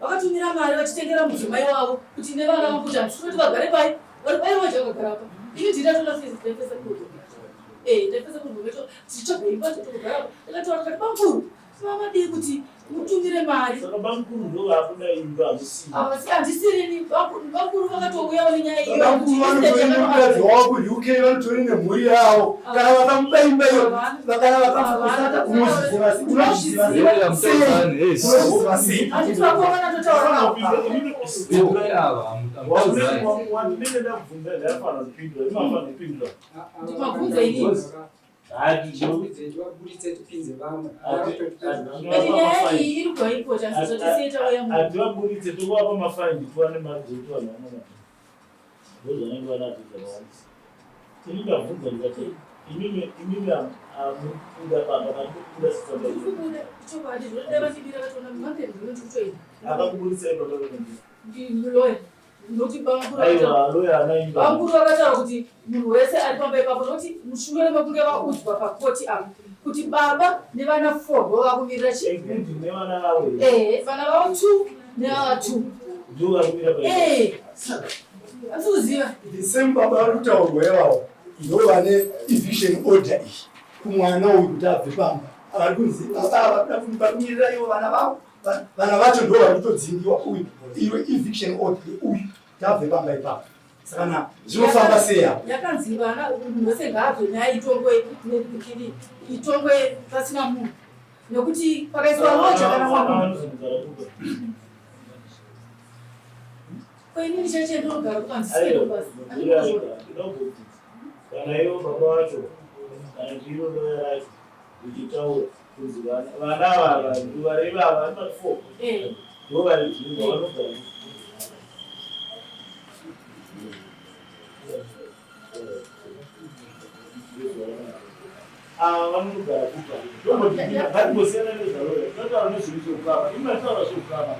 D: Vakatumira mari vachitengera mudzimai wavo kuti nevana vangu kuti handisi kuti vagare pai vari pai vaje vakagara apa. Ini ndini ndatoona fees ndaipesa kudo. Eh, ndaipesa kudo meto tichitsvaga imba totogara apa. Ndakataura ndikati bamkuru vamadii kuti mutumire mari.
G: Saka bamkuru ndo vakuda imba hamusi.
D: Havasi handisirini bamkuru vakatouyawo nenyaya iyo.
A: Bamkuru vanotori nemukadzi wavo kuUK vanotori nemhuri yavo. Kana vakamupa imba iyo kana vakamupa unozviziva sei? Unozviziva sei? Unozviziva sei?
D: Handiti vakomana totaura navo.
G: Wandinenge ndakubvunza ndaifanira kupindura, imafanira kupindura.
D: Ndimabvunza inini. Ende nyaya iyi iri kuhaikoti asi zvatisiye tauya muno.
G: Hativaburitse tokuva pamafaindi tiwane mari dzekuti vanhu vanomata. Ndozvanenge vanazvo zvakawandisa. Ini ndabvunza ndikati Imimi imimi amukuda pamba kana kubuda sitsamba.
D: Ndikubuda chokwadi zvinodai vandibira vatoona mangere ndinoti kutoenda.
G: Akakuburitsai pamba
D: Ndiloya. Nokuti bamukuru
G: Aiwa loya ana imba.
D: Bamukuru vakataura kuti munhu wese ari pamba ipapo nokuti mushure mekunge vaudzwa pakoti apo kuti baba nevana 4 ndo vakumirira chi
G: Including nevana vavo.
D: Eh, vana vavo 2 nevava 2.
G: Ndo vakumira pa.
D: Eh. Asi kuziva.
A: The same baba vari kutaurwa ivavo ndo vane eviction order iyi kumwana uyu kuti abve pamba. Vari kunzi baba ava vari kumirira ivo vana vavo. Vana vacho ndo vari kutodzingiwa uyu iyo eviction order uyu kuti abve pamba ipapo. Saka na zvinofamba sei apo?
D: Yakanzi vana munhu wese ngaabve nyaya itongwe nekiri itongwe pasina munhu nekuti pakaiswa roja kana mwa ko inini cheche ndinogara kukanzisiro basi.
G: Kana ivo baba vacho kana ndiro loya racho richitaura kunzi vana ava vanhu vari ivava vari pa 4
D: Eh.
G: ndo vari dzingwa vanogara ava vanogara kupa ndombotibatimbosiyana nezvaloya tinotaura nezvinhu zveukama imi mataura zveukama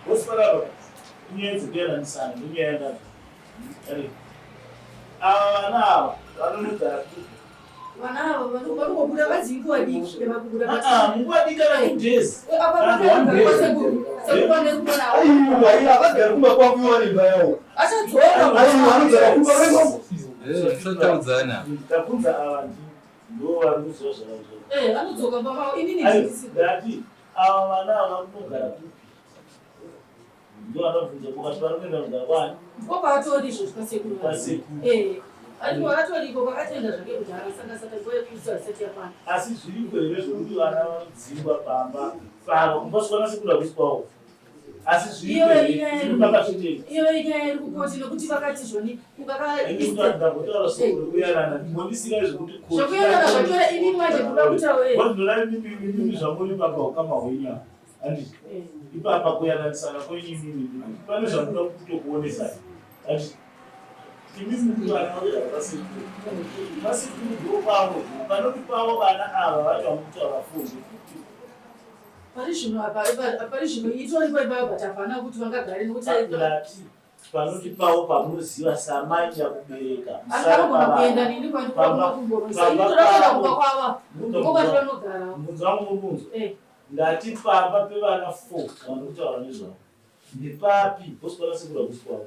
G: vosiparapa inyaya dzekuyananisana nenyaya yandadzo ava vana ava vanonogara kupa
D: Vana ava vanongobuda vadzi nguva diki yavakubuda
G: munguva diki kana 2 days
D: Apa vanogara kwasekuru. Sekuru vane kumba navo.
A: Aiwa, iye havagari kumba kwangu ivo vane imba yavo.
D: Achadzora.
A: Aiwa, vanogara kumba kwangu.
H: Tisataudzana.
G: Ndabvunza ava ndo vari kuziva zvavazvo.
D: Eh, vanodzoka mumba mavo. Inini ndisi.
G: Ndati ava vana ava kunogara kupi? Ndo vanobvunza kukati vari kuenda kugara kwani?
D: Ndipo paatori izvozvo kwasekuru.
G: Kwasekuru.
D: Eh. Ariko atoriko kwakatenda zvake kudhara saka saka nguva yekuisa isati yakwana.
G: Asi zviriko here zvekuti vana vanodzingwa pamba pavo kumba svikana sekuru hakusi kwavo? Asi zviriko here zviri pakazvitei?
D: Iyo inyaya iri kukoti nekuti vakati zvoni kukaka
G: Ndambotaura soko rekuyanana ndimondisirai zvekuti koti.
D: Zvekuyanana zvatora inini manje kuda kutaura.
G: What ndinoda imimi zvamuri baba ukama hwenyu apa. Handiti? Ipapa kuyananisana kwenyu imimi pane zvamunoda kutokuonesai. Handiti? Imi muri vana vauya kwasekuru. Kwasekuru ndokwavo. Panoti pavo vana ava vacho vamukutaura foni.
D: Pari zvino apa pari zvino itoripo ipapo but hapana kuti vangagare nekuti
G: Ndati panoti pavo pamunoziva samai nyakubereka.
D: anogona kuenda nini kwandikuona kumborosa. Ini toda kuenda kumba kwava. Ndiko kwatinogara.
G: Mubvunzo wangu muri kunzwa.
D: Eh.
G: Ndati pamba pevana 4 vanokutaura nezvavo. Ndepapi? Voswera sekuru hakusi kwavo.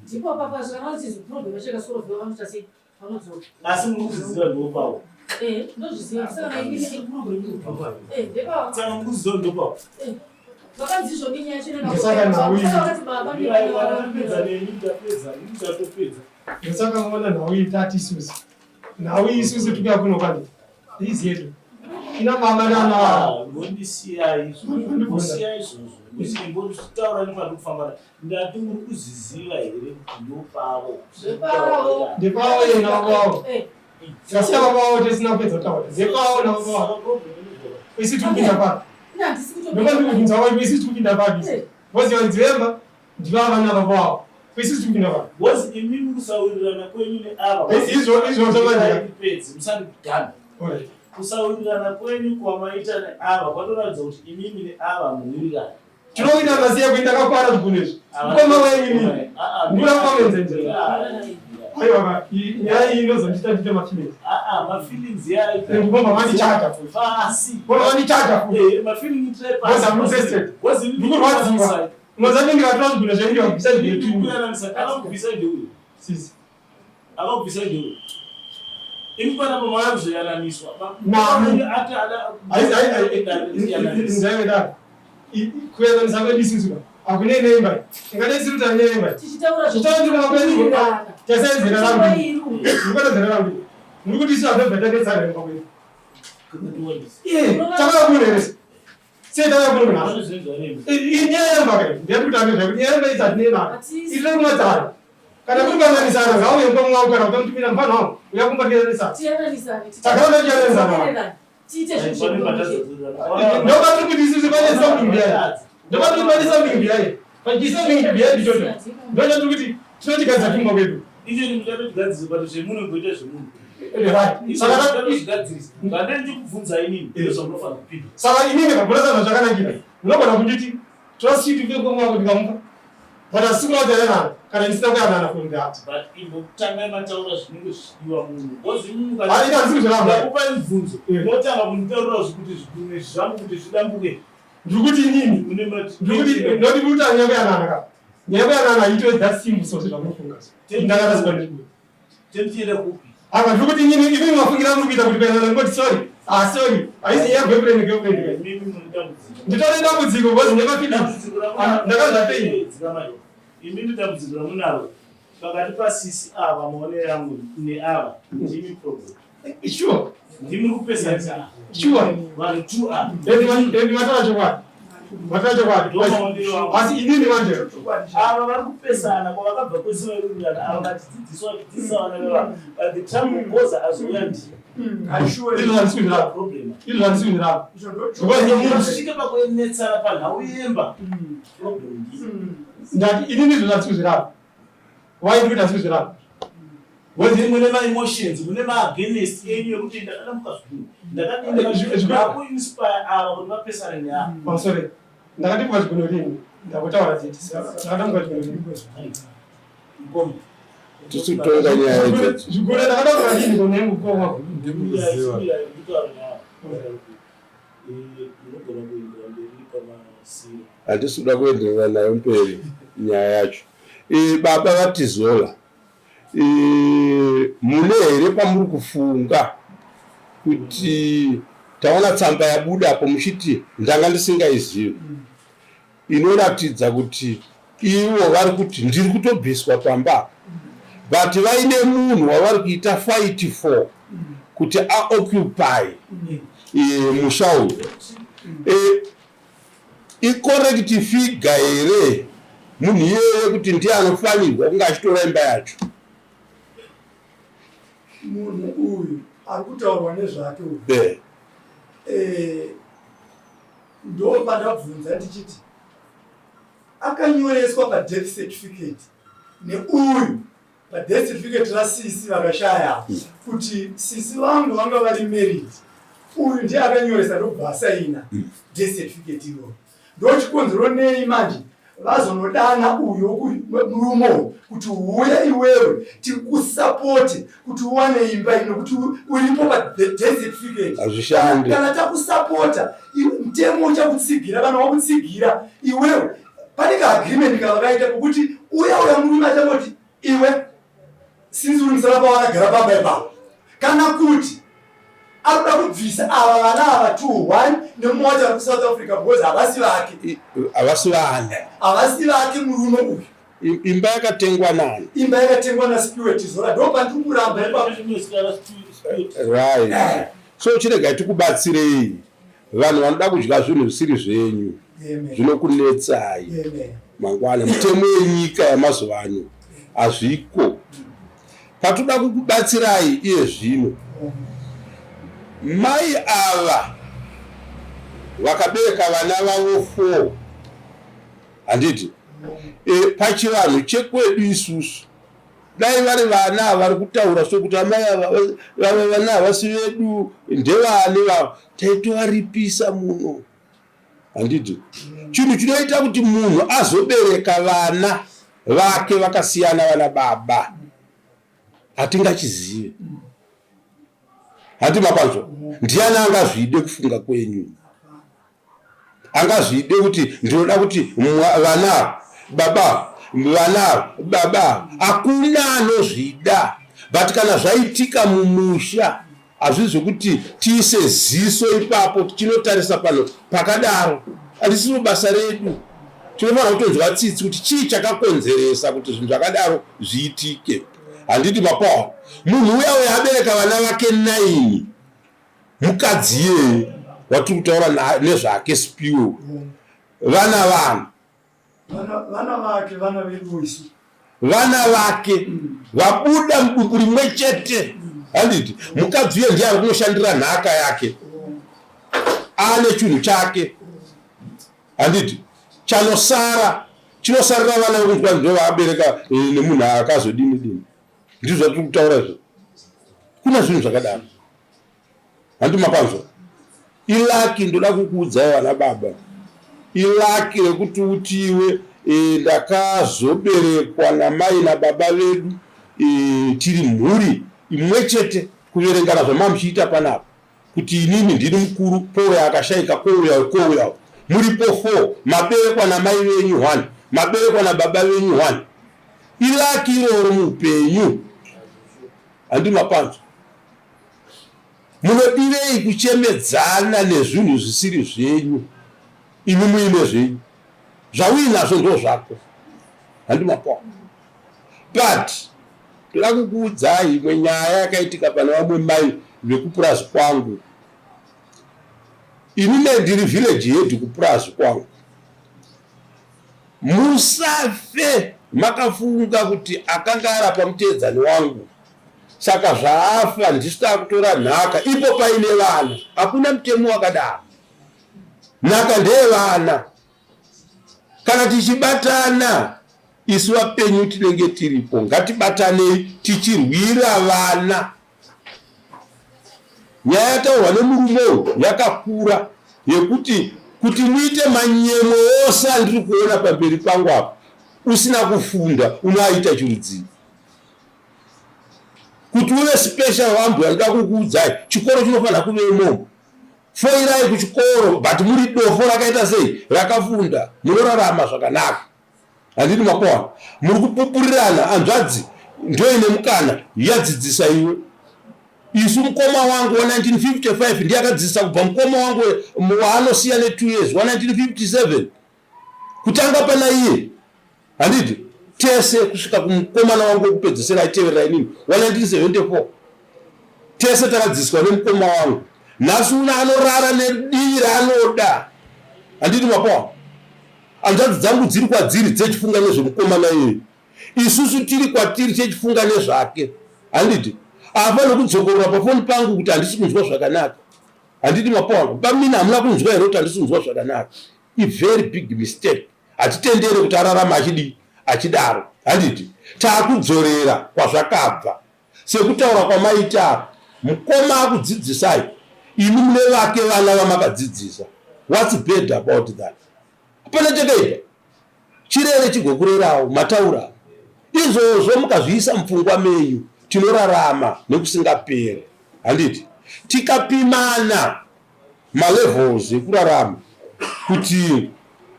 D: Ndipo papa zvakana kuti problem cheka soro vanoita sei? Vanodzoka.
G: Asi muri kuzviziva ndopawo.
D: Eh, ndozviziva saka inini eh ndepawo.
G: Saka muri kuziva ndopawo.
D: Eh. Vakanzi izvo nenyaya yacho
E: Ndosaka nhau iyi.
D: Vakati baba
G: Ndapedza neni ndapedza ndatopedza.
E: Ndosaka maona nhau iyi tati isusu. Nhau iyi isusu tikuya kuno kwani. Izi yedu. Ina mama nana.
G: Ngondisiya izvozvo. Ngosiya izvozvo. Ngositaura nepari kufamba. Ndati muri kuzviziva here kuti ndopavo.
D: Ndepavo.
E: Ndepavo yena baba wavo.
D: Eh.
E: Tikasiya baba wavo tisina kupedza kutaura. Ndepavo nababa wavo. Isi tikupinda papi.
D: Ina handisi
E: Ndopa ndikubvunza wavo isi tikupinda papi. Voziva kuti vemba ndivava vana baba wavo. Isi tikupinda papi.
G: Because imimi kusawirirana kwenyu neava.
E: Izvo izvo zvamandika.
G: Pedzi musandidhana.
E: Alright.
G: Kusawirirana kwenyu kwamaita neava kwatoratidza kuti imimi neava muwirirana.
E: Tinowina masiya kuenda kakwana zvigunwe izvi. Mukoma wenyu inini. Ndikuda kukomenza Aiwa ka, nyaya iyi inozondiita ndiite mafeelings.
G: Mafeelings yayo.
E: Ngomba vandichaja futi.
G: Pasi.
E: Ngomba vandichaja futi.
G: Eh, mafeeling try pasi.
E: Because I'm interested.
G: Because
E: Ndikurwadziwa. Unoziva kuti ndikatora zvigunwe zvenyu ndikabvisa zvigunwe
G: Kuyananisa akakubvisa ndeuyu.
E: Sisi.
G: Akakubvisa ndeuyu. Imi panapa mauya kuzoyananiswa.
E: Nani?
G: Ati ada
E: Ai ai ai. Ndaiwe Kuyananisa kwedu isusu ka. Hakuna neimba. Tingadai siri kuti haine imba.
D: Tichitaura
E: Tichitaura kwedu. Tasai zera rangu. Ndikuona zera rangu. Muri kuti isu hatobva tatetsana imba kwedu. Iye, takauya kuno here? Sei takauya kuno nhasi? Inyaya yemba kai. Ndiyati kuti anezva kuti nyaya yemba idzi hatinei nayo. Itire kumadzana. Kana kuri kuyananisana ngauye mumba mwangu kana kutomutumira mufana wangu. Uya kumba tiyananisana.
D: Tiyananisane.
E: Takaona tichiyananisana.
D: Tiite zvinhu
E: Ndobatiri kuti isusu pane something behind. Ndobatiri pane something behind. Pane something behind ichocho. Ndochatiri kuti tinochigadzira kumba kwedu.
G: Icho ndimuchatochigadzira but zvemunhu kuita zvemunhu.
E: Saka inini kaburasa zvakanakira munogona kunditi trust you to mukoma wako ndikamupa but asi kuda kuyanana kana ndisina kuyanana from the heart.
G: But imbotangai mataura zvinenge zvichidiwa munhu because imimi
E: Ari handisi kuzviramba.
G: Ndakupai mubvunzo motanga kunditaurira zvekuti zvigunwe zvangu kuti zvidambuke.
E: Ndiri kuti inini
G: Mune mati
E: ndiri kuti ndoti kuti nyaya kuyanana ka nyaya kuyanana haitoi that simple so sezvamunofunga so ndakarasika ndiri
G: Tentienda kupi?
E: Apa ndiri kuti inini imimi mafungira muri kuita kuti kuyanana ndingoti sorry ah sorry haisi nyaya boyfriend girlfriend.
G: Imimi mune dambudziko.
E: Nditore dambudziko because ndine mafeelings. Ah, ndakazva pain.
G: Imimi dambudziko ramunaro pakati pasisi ava maonero yangu neava ndimi problem.
E: Sure.
G: Ndimi kupesanisa.
E: Sure.
G: Vanhu two ava.
E: Endi mataura chokwadi. Mataura chokwadi.
G: Ndomaonero angu.
E: Asi inini manje
G: Ava vari kupesana kwavakabva kwese vaiwirirana ava vachidzidziswa vachidzidzisa vana vevavo. By the time goza azouya ndiye.
E: Izvo handisi kuzviramba.
G: Problem.
E: Izvo handisi kuzviramba. Because inini
G: Tisvike pakuenetsana panhau yemba. Problem ndiye.
E: ndati inini izvo handisi kuzviramba. Why ndiri kuti handisi kuzviramba?
G: Because mune maemotions mune maagainst enyu ekuti ndakadamuka zvikuru ndakadindakuinspire ava kuti vapesane neava.
E: Pamusoro ndakatimuka zvigono rini ndakutaura dzeti ndakatamuka zvigono rini.
G: Mukoma.
C: Tisi kutonga nyaya idzodzo.
E: Zvigono ndakataura rini kone mukoma.
H: Ndikuziva.
G: Unogona kuendera mberi pamasiro.
C: Hatisi kuda kuenderera nayo mberi nyaya yacho. Baba vaTizola, mune here pamuri kufunga kuti taona tsamba yabuda apo muchiti ndanga ndisingaizivi inoratidza kuti ivo vari kuti ndiri kutobviswa pamba but vaine munhu wavari kuita fight for kuti aoccupy musha uyu. Icorrect figure here munhu iyeye kuti ndiye anofanirwa kunge achitora imba yacho?
A: Munhu uyu ari kutaurwa nezvake uyu ndo pandabvunza ndichiti akanyoreswa padeath certificate neuyu padeath certificate rasisi vakashaya kuti sisi vangu vanga vari married, uyu ndiye akanyoresa ndobva asaina death certificate iroro. Ndochikonzero nei manje vazonodana uyu murume uyu kuti uye iwewe tikusapote kuti uwane imba ino kuti uripo padeath certificate.
C: Hazvishandi.
A: Kana takusapota mutemo uchakutsigira, kana wakutsigira iwewe pane kaagreement kavakaita kokuti uya uya murume achangoti iwe since uri musara pawanagara pamba ipapo, kana kuti arikuda kubvisa ava vana ava 2 1 nemumwe wacho ari kuSouth Africa because havasi vake.
C: Havasi vana.
A: Havasi vake murume uyu.
C: Imba yakatengwa nani?
A: Imba yakatengwa naSpiwe Tizora, ndo pandiri kuramba ipapo.
C: Right, so chiregai tikubatsirei. Vanhu vanoda kudya zvinhu zvisiri zvenyu zvinokunetsai mangwana. Mutemo yenyika yamazuva ano hazviko. Patoda kukubatsirai iye zvino, mai ava vakabereka vana vavo 4, handiti? Pachivanhu chekwedu isusu, dai vari vana vari kutaura sokuti amai ava vava vana havasi vedu, ndevane vava, taitovaripisa muno, handiti? Chinhu chinoita kuti munhu azobereka vana vake vakasiyana vana baba hatingachizive, handi mapanzwa? Ndiani angazvide kufunga kwenyu, angazvide kuti ndinoda kuti vana baba, vana baba? Hakuna anozvida. But kana zvaitika mumusha, hazvisi zvekuti tiise ziso ipapo tichinotarisa pano pakadaro. Handisiro basa redu. Tinofanira kutonzwa tsitsi kuti chii chakakonzeresa kuti zvinhu zvakadaro zviitike, handiti mapawa? Munhu uya uya abereka vana vake 9, mukadzi iyeye watiri kutaura nezvake, Spiwe, vana vanhu
A: Vana vake, vana vedu isu.
C: Vana vake vabuda mudumbu rimwe chete, handiti? Mukadzi uye ndiye ari kunoshandira nhaka yake, ane chinhu chake, handiti? Chanosara chinosarira vana vekunzwa ndo vaabereka nemunhu akazodini dini. Ndizvo zvatiri kutaura izvo. Kuna zvinhu zvakadaro. Handi mapanzwa? Ilaki ndoda kukuudzai vana baba. Ilaki rekuti utiwe e, ndakazoberekwa namai nababa vedu e, tiri mhuri imwechete kuverengana zvamamuchiita panapa. Kuti inini ndini mukuru pouya akashaika kouya kouya muripo 4 maberekwa namai venyu 1 maberekwa nababa venyu 1 ilaki iroro muupenyu handi mapanzwa munodirei kuchemedzana nezvinhu zvisiri zvenyu imi muine zvenyu zvauinazvo ndo zvako handi mapanzwa but ndoda kukuudzai imwe nyaya yakaitika pane vamwe mai vekupurazi kwangu ini ne ndiri village head kupurazi kwangu musafe makafunga kuti akanga arapa muteedzani wangu saka zvaafa ndisu takutora nhaka ipo paine vana hakuna mutemo wakadaro nhaka ndeyevana Kana tichibatana isu vapenyu tinenge tiripo, ngatibatanei tichirwira vana. Nyaya yataurwa nemurume uyu yakakura yekuti kuti muite manyemwe ose andiri kuona pamberi pangu apa usina kufunda unoaita chirudzii? Kuti uve special wambuya ndoda kukuudzai chikoro chinofanira kuve imomo. Foirai kuchikoro but muri dofo rakaita sei rakafunda munorarama zvakanaka handiti makohwa muri kupupurirana hanzvadzi ndoine mukana yadzidzisa iwe isu mukoma wangu wa 1955 ndiye akadzidzisa kubva mukoma wangu waanosiya ne 2 years wa 1957 kutanga pana iye handiti tese kusvika kumukomana wangu wekupedzesera aiteverera inini wa 1974 tese takadzidziswa nemukoma wangu nhasi uno anorara nedivi raanoda handiti mapoa hanzvadzi dzangu dziri kwadziri dzechifunga nezvemukomana iyoyo isusu tiri kwatiri chechifunga nezvake handiti haafaniri kudzokorora pafoni pangu kuti handisi kunzwa zvakanaka handiti mapoa bamina hamuna kunzwa here kuti handisi kunzwa zvakanaka ivery big mistake Hatitendere kuti ararame achidii achidaro handiti takudzorera kwazvakabva sekutaura kwamaita apa mukoma akudzidzisai imi mune vake vana vamakadzidzisa what's bad about that hapana chakaipa chirere chigokurerawo mataura izvozvo mukazviisa mupfungwa menyu tinorarama nekusingaperi handiti tikapimana malevels ekurarama kuti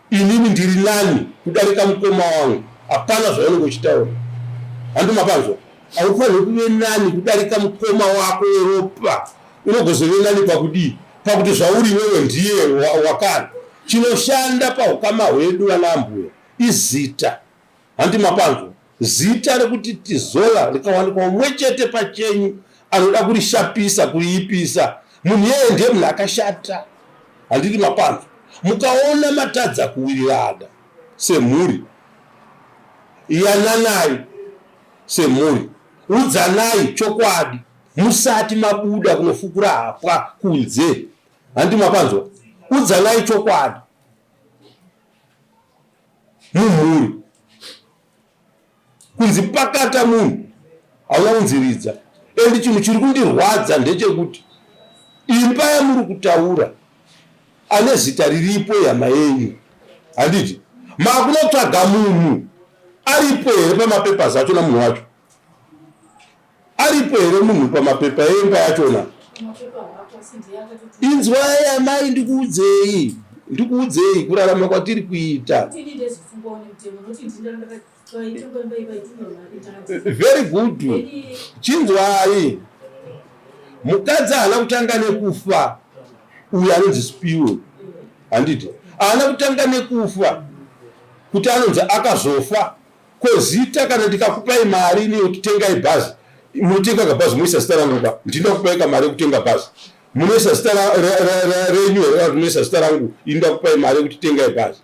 C: inini ndiri nani kudarika mukoma wangu hapana zvaunenge uchitaura handi mapanzwa haufaniri kuve nani kudarika mukoma wako weropa unogozove nani pakudii pakuti zvauri iwewe ndiye wakare chinoshanda paukama hwedu vana ambuya izita Hanti mapanzwa? Zita rekuti Tizola rikawanikwa umwe chete pachenyu anoda kurishapisa, kuriipisa. Munhu iyeye ndiye munhu akashata. Handiti mapanzwa? Mukaona matadza kuwirirana semhuri, yananai semhuri, udzanai chokwadi musati mabuda kunofukura hapwa kunze. Handiti mapanzwa? Udzanai chokwadi. Mumhuri kunzi pakata munhu hauna kunzi ridza and chinhu chiri kundirwadza ndechekuti imba yamuri kutaura ane zita riripo ihama yenyu handiti makunotsvaga munhu aripo here pamapepers achona munhu wacho Aripo here munhu pamapepa emba yachona? Inzwai amai ndikuudzei, ndikuudzei kurarama kwatiri kuita. Very good. Chinzwai. Mukadzi haana kutanga nekufa uyu anonzi Spiwe. Handiti? Haana kutanga nekufa kuti anonzi akazofa. Ko zita kana ndikakupai mari ini yekuti tengai bhazi munotenga kabhazi moisa zita rangu ka ndinoda kupai kamari yekutenga bhazi munoisa zita renyu here kana munoisa zita rangu ini ndoda kupai mari yekuti tengai bhazi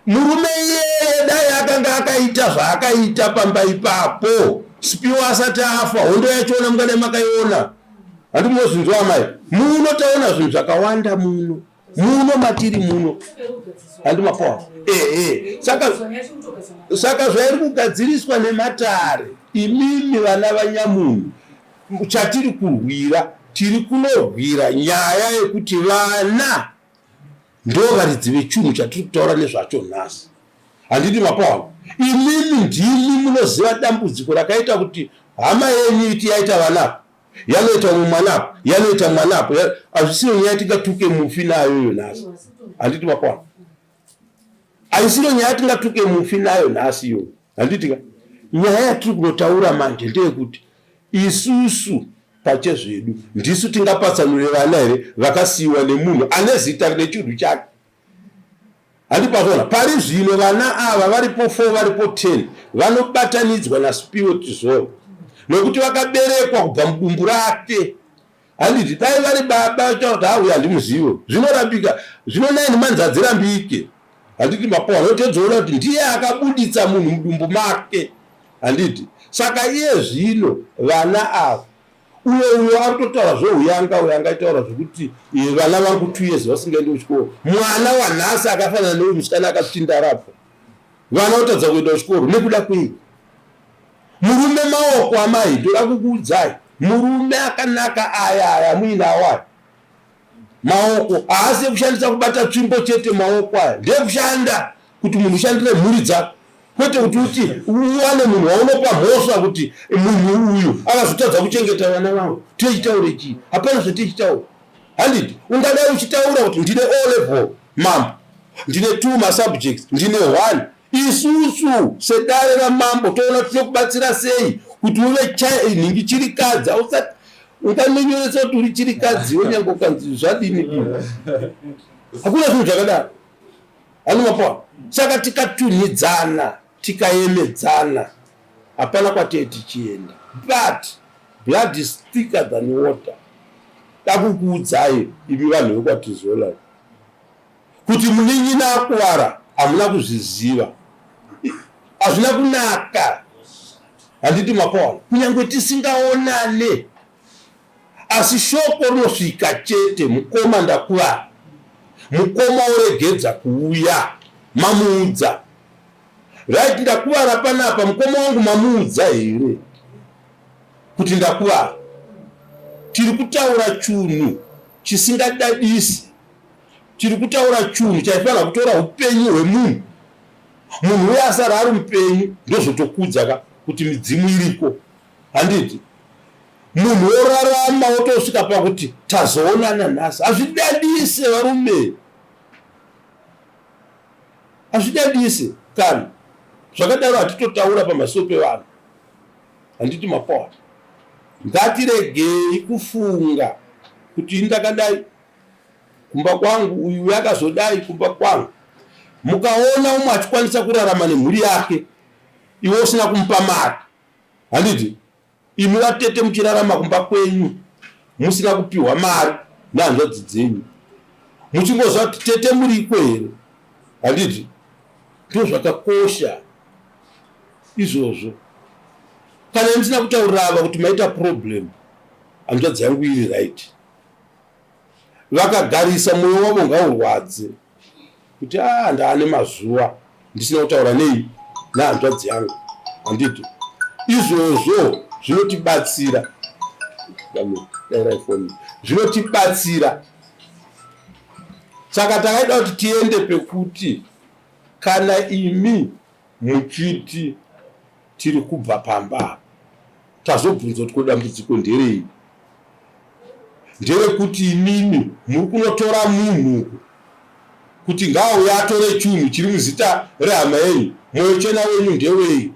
C: murume iyeye dai akanga akaita zvaakaita pamba ipapo sipiwa asati afa hondo yachona mungadai makaiona handi munozvinzwa amai muno taona zvinhu zvakawanda muno muno matiri muno handi mapoa ehe saka saka zvairi kugadziriswa nematare imimi vana vanyamunhu Chatiri kurwira, tiri kunorwira nyaya yekuti vana ndo varidzi vechunhu chatiri kutaura nezvacho nhasi. Handiti mapaona? Imimi ndimi munoziva dambudziko rakaita kuti hama yenyu iti yaita vana apa, yanoita umwe mwana apa, yanoita mwana apo. Hazvisiyo nyaya tingatuke mufi nayo iyo nhasi. Handiti mapaona? Haisiro nyaya tingatuke mufi nayo nhasi iyo. Handiti ka? Nyaya yatiri kunotaura manje ndeyekuti isusu pachezvedu ndisu tingapatsanure vana here vakasiyiwa nemunhu ane zita rine chunhu chake? Handi pazvona pari zvino vana ava varipo 4 varipo 10 vanobatanidzwa naSpiwe Tizoro nokuti vakaberekwa kubva mudumbu rake. Handiti dai vari baba vachitaura kuti hauya handimuzive zvinorambika zvino 9 months hadzirambike. Handiti mapowa anotedzoona kuti ndiye akabuditsa munhu mudumbu make. Handiti saka iye zvino vana ava uyo uyo ari kutotaura zveuyanga uyo angaitaura zvekuti eh, vana vangu 2 years vasingaendi kuchikoro mwana wanhasi akafanana neuyu musikana akatsvindarapo vana votadza kuenda kuchikoro nekuda kwei murume maoko amai ndoda kukuudzai murume akanaka aya aya muinawo aya maoko haasi ekushandisa kubata tsvimbo chete maoko aya ndekushanda kuti munhu ushandire mhuri dzako kwete kuti uti uwane munhu waunopa mhosva kuti munhu uyu akazotadza kuchengeta vana vangu tichitaure chii hapana zvatichitaura handiti ungadai uchitaura kuti ndine o level mambo ndine two masubjects ndine one isusu sedare ramambo toona tinokubatsira sei kuti uve nhingi chirikadzi ausati unganonyoresa kuti uri chirikadzi wonyange ukanzi zvadini dini hakuna zvinhu zvakadaro anomapoa saka tikatunhidzana tikayemedzana hapana kwatee tichienda but blood is thicker than water dakukuudzai imi vanhu vekwatizola kuti munin'ina akuvara hamuna kuzviziva hazvina kunaka handiti mapaona kunyange tisingaonane asi shoko rinosvika chete mukoma ndakuvara mukoma oregedza kuuya mamuudza right ndakuvara panapa mukoma wangu mamuudza here kuti ndakuvara tiri kutaura chunhu chisingadadisi Tiri kutaura chunhu chaifanira kutora upenyu hwemunhu. Munhu uye asara ari mupenyu ndozvotokudza ka kuti midzimu iriko. Handiti? Munhu worarama wotosvika pakuti tazoonana nhasi. Hazvidadise varume. Hazvidadise kana. Zvakadaro hatitotaura pamaso pevanhu. Handiti mapoa. Ngatiregei kufunga kuti ini ndakadai kumba kwangu uyu uyu akazodai kumba kwangu mukaona umwe achikwanisa kurarama nemhuri yake iwe usina kumupa mari handiti imi vatete muchirarama kumba kwenyu musina kupiwa mari nehanzvadzi dzenyu muchingoziva kuti tete muriko here handiti ndozvakakosha izvozvo kana musina kutaurira ava kuti maita problem hanzvadzi yangu iri right Vakagarisa moyo wavo ngaurwadze kuti ah ndaane mazuva ndisina kutaura nei nehanzvadzi yangu handiti izvozvo zvinotibatsira zvinotibatsira saka takaida kuti tiende pekuti kana imi muchiti tiri kubva pamba apa tazobvunza kuti ko dambudziko nderei nderekuti imimi muri kunotora munhu kuti ngaauye atore chunhu chiri muzita rehama yenyu mwoyo chena wenyu ndewei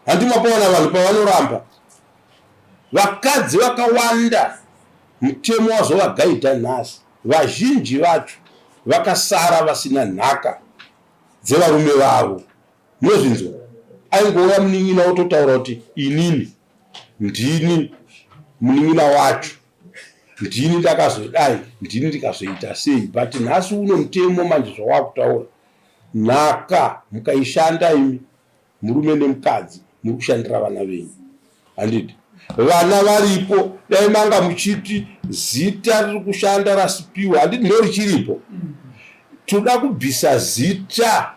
C: handi mapaona vanhu pavanoramba vakadzi vakawanda mutemo wazovagaidha nhasi vazhinji vacho vakasara vasina nhaka dzevarume vavo Munozvinzwa? Aingouya munin'ina ototaura kuti inini ndini munin'ina wacho, ndini ndakazodai, ndini ndikazoita sei. But nhasi uno mutemo manje zvawakutaura, nhaka mukaishanda imi murume nemukadzi muri kushandira vana venyu, handiti? Vana varipo, dai manga muchiti zita riri kushanda raSipiwe, handiti ndorichiripo? Toda kubvisa zita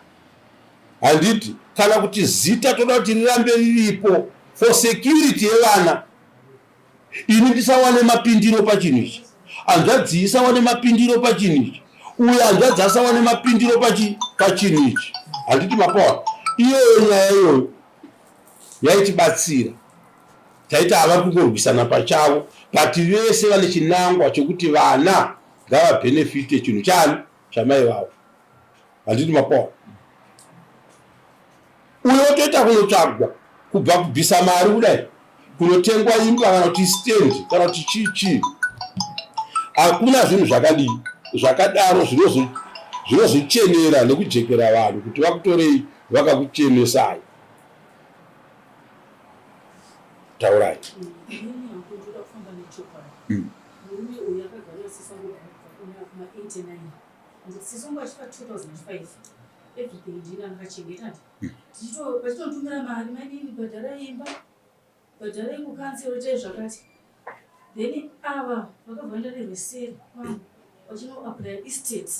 C: handiti kana kuti zita toda kuti rirambe riripo for security yevana. Ini ndisawane mapindiro pachinhu ichi, hanzvadzi isawane mapindiro pachinhu ichi, uye hanzvadzi asawane mapindiro pachinhu ichi. Handiti mapawa? Iyoyo nyaya iyoyo yaitibatsira. Taita hava kungorwisana pachavo, but vese vane chinangwa chokuti vana ngavabhenefite chinhu chani chamai vavo. Handiti mapawa? Uyo otoita kunotsvagwa kubva kubvisa mari kudai kunotengwa imba kana kuti stand kana kuti chii chii. Hakuna zvinhu zvakadii zvakadaro zvinozochenera nekujekera vanhu kuti vakutorei vakakuchenesai. Taurai.
D: Murume uyu akagara asisa kubva kuma 89 ndisisongo achifa 2005 everything ndini andakachengeta vachitotumira mari mainini bhadharai imba bhadharai kukansero itai zvakati then ava vakabva vaenda nerweseri kwangu vachinoaplya estate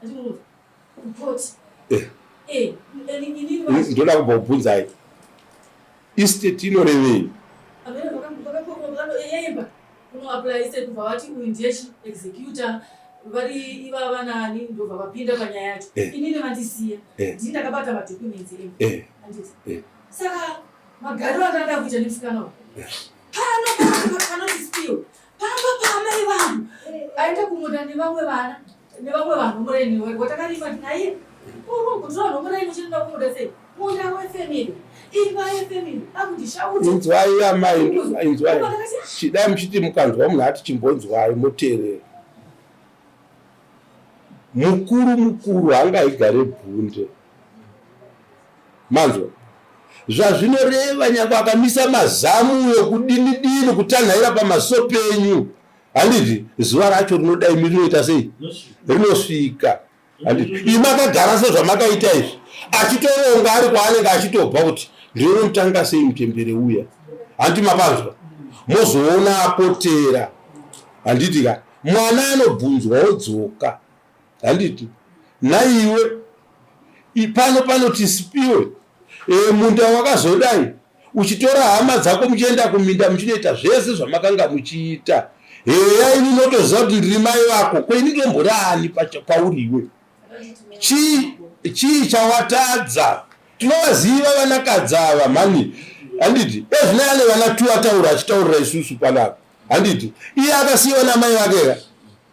D: achinokuti kupoti
C: eh. eh, ndoda kubva kubvunzai estate inorevei
D: imba unoapply estate kubva vati uyu ndiye chi executor vari ivava nani ndobva vapinda panyaya yacho eh. inini vandisiya eh. ndini ndakabata madocuments emba eh. handiti saka magariro andanda kuita nemusikana uyu pano panoti spill pamba paamai vangu aenda kumunda nevamwe vana nevamwe vanhu muraini watakarima naye kutora vanhu muraini uchienda kumunda sei munda wefamily imba yefamily akundishauta
C: inzwai amai inzwai chidai muchiti mukanzwa munhu ati chimbonzwai moteerera mukuru mukuru hangaigare bvunde manzwa zvazvinoreva nyangwe akamisa mazamu uyo kudini dini kutanhaira pamaso penyu handiti zuva racho rinoda imi rinoita sei rinosvika handiti imi akagara sezvamakaita izvi achitoronga ari kwaanenge achitobva kuti ndinonomutanga sei muchembere uya handiti mapanzwa mozoona apotera handiti ka mwana anobvunzwa odzoka handiti naiwe pano panoti sipiwe e, munda wakazodai uchitora hama dzako muchienda kuminda muchinoita zvese zvamakanga muchiita heya ini unotoziva kuti ndiri mai vako ko ini ndombori ani pauri iwe chii chii chawatadza tinovaziva vanakadzi ava mhani handiti ezvino ane vana tu ataura achitaurira isusu panapa handiti iye akasiyiwa namai vake ka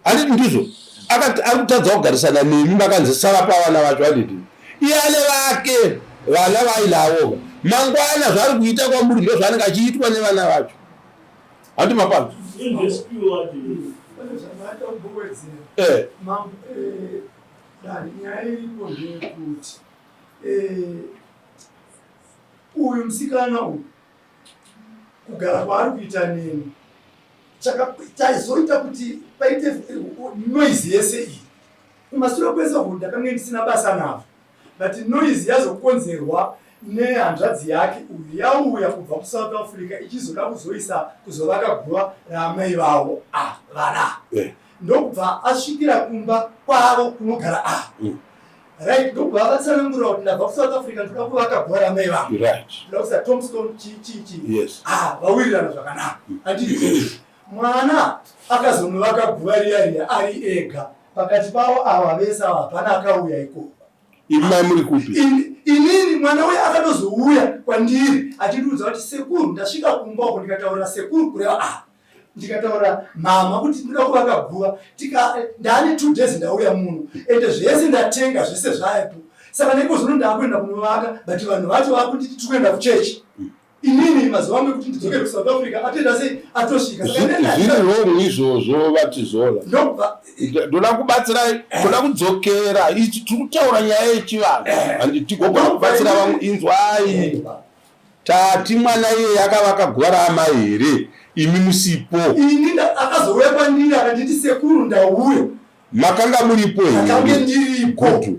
C: handiti ndizvo akati ari kutadza kugarisana nemi makanzi sara pavana vacho handiti iye ane vake vana vainavo mangwana zvaari kuita kwamuri ndo zvaanenge achiitwa nevana vacho handi mapano
A: eh. eh, nyaya iripo ndeyekuti eh, uyu musikana uyu kugara kwaari kuita neni chaizoita kuti paite noise yese iyi kumasure kwese uku ndakange ndisina basa navo but noise yazokonzerwa nehanzvadzi yake uyu yauya kubva kusouth africa ichizoda kuzoisa kuzovaka guva raamai vavo ah, vana eh. ndokubva asvikira kumba kwavo kunogara a ah. Right, ndokubva vatsanangurira kuti ndabva kuSouth Africa ndoda kuvaka guva ramai vangu.
C: Right.
A: Ndoda kuisa tombstone chi chi chi.
C: Yes.
A: Ah, vawirirana zvakanaka. Handiti mwana akazonovaka guva riya riya ari ega pakati pavo ava vese ava hapana akauya ikoko.
C: Imi muri kupi?
A: Inini mwana uya akatozouya kwandiri achindiudza kuti sekuru ndasvika kumba uko ndikataurira sekuru kureva ah ndikataura mama kuti ndinoda kuvaka guva tika ndaane two days ndauya muno ende zvese ndatenga zvese zvaepo saka neko zvino ndaakuenda kunovaka but vanhu vacho vakunditi tiri kuenda kuchechi inini mazuva angu ekuti ndidzokere kusouth africa atoenda sei atosvika
C: zviri wrong izvozvo vatizola ndoda kubatsirai ndoda kudzokera ichi tiri kutaura nyaya yechivanhu handitigogona kubatsira vamwe inzwai Tati mwana iyeye akavaka guva raamai here imi musipo?
A: Ini akazouya kwandiri akanditi sekuru ndauya.
C: Makanga muripo here?
A: Ndakange ndiripo.
C: Good.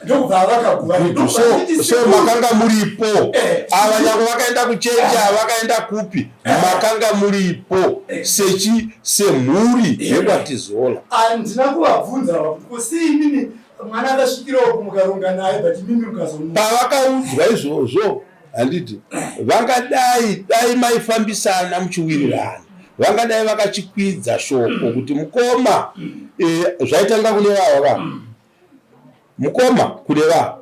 A: Ndokubva avaka guva.
C: Good. So, so makanga muripo.
A: Eh.
C: Ava nyangwe vakaenda kuchechi ava vakaenda kupi? Makanga muripo sechi semhuri yekwaTizola.
A: Handina kuvabvunza kuti ko sei imimi mwana akasvikirawo kumukaronga naye but imimi mukazonu.
C: Pavakaudzwa izvozvo handiti vangadai dai maifambisana muchiwirirana. Vangadai vakachikwidza shoko kuti mukoma eh, zvaitanga kune vava ka mukoma kune vava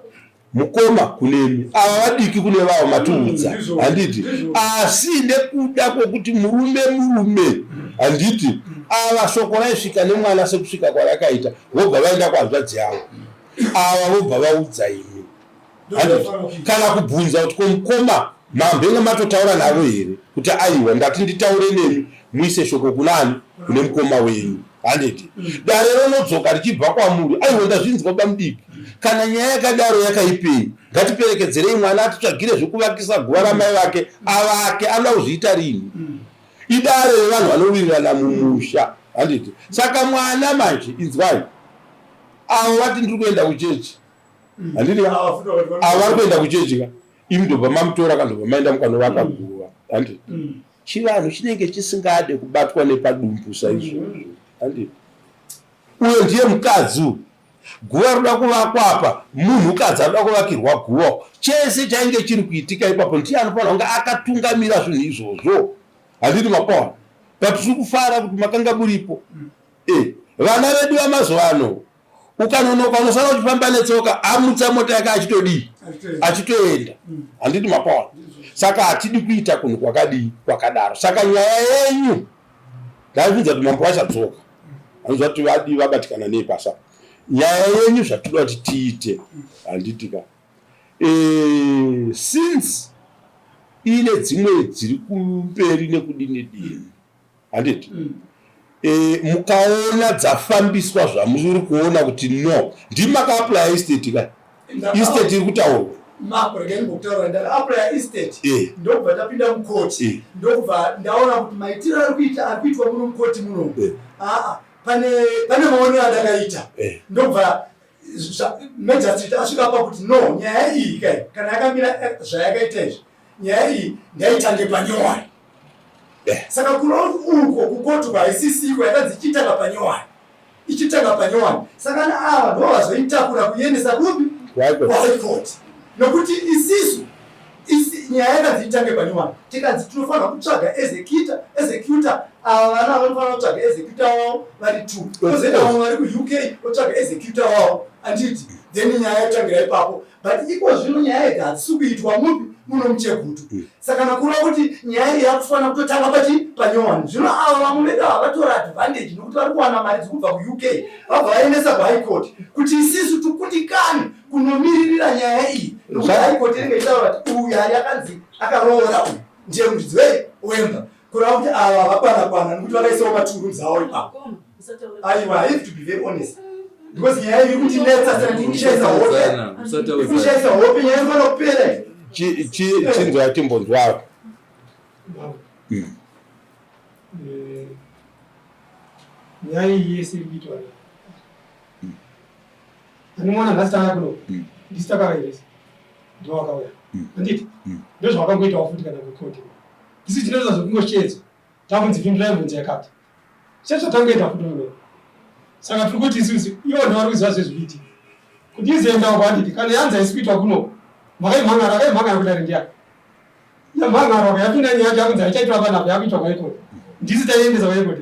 C: mukoma kunemi ava vadiki kune vava matiudza mm, handiti asi nekuda kwekuti murume murume handiti ava shoko raisvika nemwana sekusvika kwarakaita vobva vaenda kuhanzvadzi yavo ava vobva vaudza imi kana kubvunza kuti ko mukoma mambenge matotaura navo here kuti aiwa ndati nditaure nemi muise shoko kunani kune mukoma wenyu handiti dare rinodzoka richibva kwamuri aiwa ndazvinzwa bamudiki kana nyaya yakadaro yakaipei ngatiperekedzerei mwana atitsvagire zvekuvakisa guva ramai vake avake anoda kuzviita rini idare revanhu vanowirirana mumusha handiti saka mwana manje inzwai avo vati ndiri kuenda kuchechi handiti avo vari kuenda kuchechi ka imi ndobva mamutora ka ndobva maenda mukanovaka guva handiti Chivanhu chinenge chisingade kubatwa nepadumbu saizvozvo handiti? Uyo ndiye mukadzi uyu. Guva roda kuvakwa apa, munhukadzi anoda kuvakirwa guva. Chese chainge chiri kuitika ipapo ndiye anofanira kunge akatungamira zvinhu izvozvo. Handiti mapaona? But tiri kufara kuti makanga muripo. Eh, vana vedu vamazuva ano ukanonoka unosara uchifamba netsoka amutsa mota yake achitodii achitoenda mm. handiti mapaona saka hatidi kuita kunhu kwakadii kwakadaro saka nyaya yenyu ndaibvunza kuti mambo vachadzoka anoziva kuti vadii vabatikana nei pasa nyaya yenyu zvatinoda kuti tiite handiti ka e, since ine dzimwe dziri kumberi nekudini dini handiti mm. E, mukaona dzafambiswa zvamuri kuona kuti no ndimi makaapplya estate ka estate iri kutaurwa
A: Mambo regai ndikutaura ndakaapplya estate eh. ndokubva ndapinda mukoti eh. ndokubva ndaona kuti maitiro ari kuita ari kuitwa muno mukoti muno eh. aa pane pane maonero andakaita ndokubva magistrate asvika pakuti no nyaya iyi kai kana yakamira zvayakaita izvi nyaya iyi ngaitange panyowani eh. saka kuno uko kukoti kwaisisiko yakanzi ichitanga panyowani ichitanga panyowani saka na ava ndo vazoitakura kuiendesa kupi kuhigh court nokuti isisu nyaya yakanzi itange panyowani tikanzi tinofanira kutsvaga executor executor ava vana vanofanira kutsvaga executor wavo vari two kozoenda vamwe vari kuuk votsvaga executor wavo anditi then nyaya yotangira ipapo but iko zvino nyaya idzi hadzisi kuitwa mupi muno muchegutu mm. saka nakureva kuti nyaya iyi yakufanira kutotanga pachi panyowani zvino ava vamwe vedu ava vatora advantage nokuti vari kuwana mari dzikubva kuuk vabva vaendesa kuhigh court kuti isisu tikundikane kunomiririra nyaya iyi nokuti high court inenge ichitaura kuti uyu ari akanzi akaroora uyu ndiye muridzi wei wemba kureva kuti ava vakwana kwana nekuti vakaisawo maturums avo ipapo aiwa i have to be very honest because nyaya iri kutinetsa saka tiri kushaisa hope kushaisa hope nyaya inofanira kupera
C: chinzwa timbonzwako
E: hmm. eh, nyaya iyi yese iri kuitwa hmm. anomuona nhasi tauya kuno hmm. ndisi takavairesa ndowakauya handiti ndozvavakangoitawo futi kana kukoti isi tinoita zvekungoshedzwa takunzi pindurai mvunzo yakati sezvatangoita futi muno saka tiri kuti isusu ivo ndivari kuziva zvezvikuitika kuti izoendawo kwanditi kana yanzi haisi kuitwa kuno makaimhangara akaimhangara kudare ndiyani yamhangarwa yapinda nyaya yacho yakunzi haichaitwa panapa yakuitwa kwaikoti ndisi taiendesa kwaikoti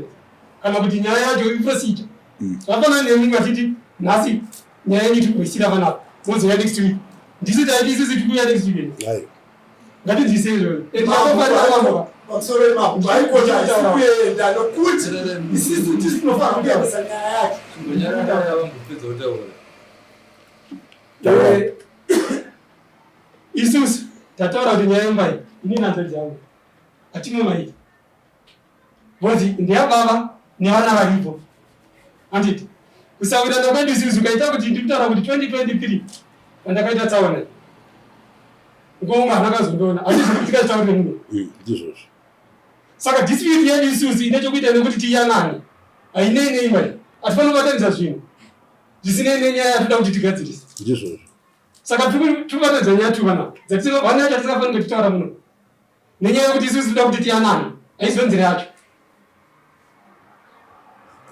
E: kana kuti nyaya yacho iprocedure mm. zvafanana nemi vachiti nhasi nyaya yenyu tiri kuisira panapa mozouya next week ndisi taiti isisi tiri kuuya next week Ngatinzwise izvozvo. And takafarira mambo ka.
A: Pamusoro pemambo haikoti haisi kuenda nokuti isisu tisu tinofanira kuendesa nyaya yacho.
H: Nyarara vambopedza kutaura.
E: Eh, isusu tataura kuti nyaya yemba iyi ini nanzvadzi yangu hatimwe maiti Because ndeyababa nevana varipo. Handiti? Kusawirirana kwedu isusu kaita kuti ndikutaura kuti 2023 pandakaita tsaona. Ngoma haana kazondiona. Handizvo kuti tikazvitaurire muno.
C: Mm, ndizvozvo.
E: Saka dispute yedu isusu ine chokuita nekuti tiyanane. Hainei neimba iyi. Hatifaniri kubatanidza zvinhu zvisinei nenyaya yatinoda kuti tigadzirise.
C: Ndizvozvo.
E: Saka tiri kubatanidza nyaya tu vana. Dzatisina nyaya yatisingafaniri kutaura muno. Nenyaya yekuti isusu tinoda kuti tiyanane, haiziyo nzira yacho.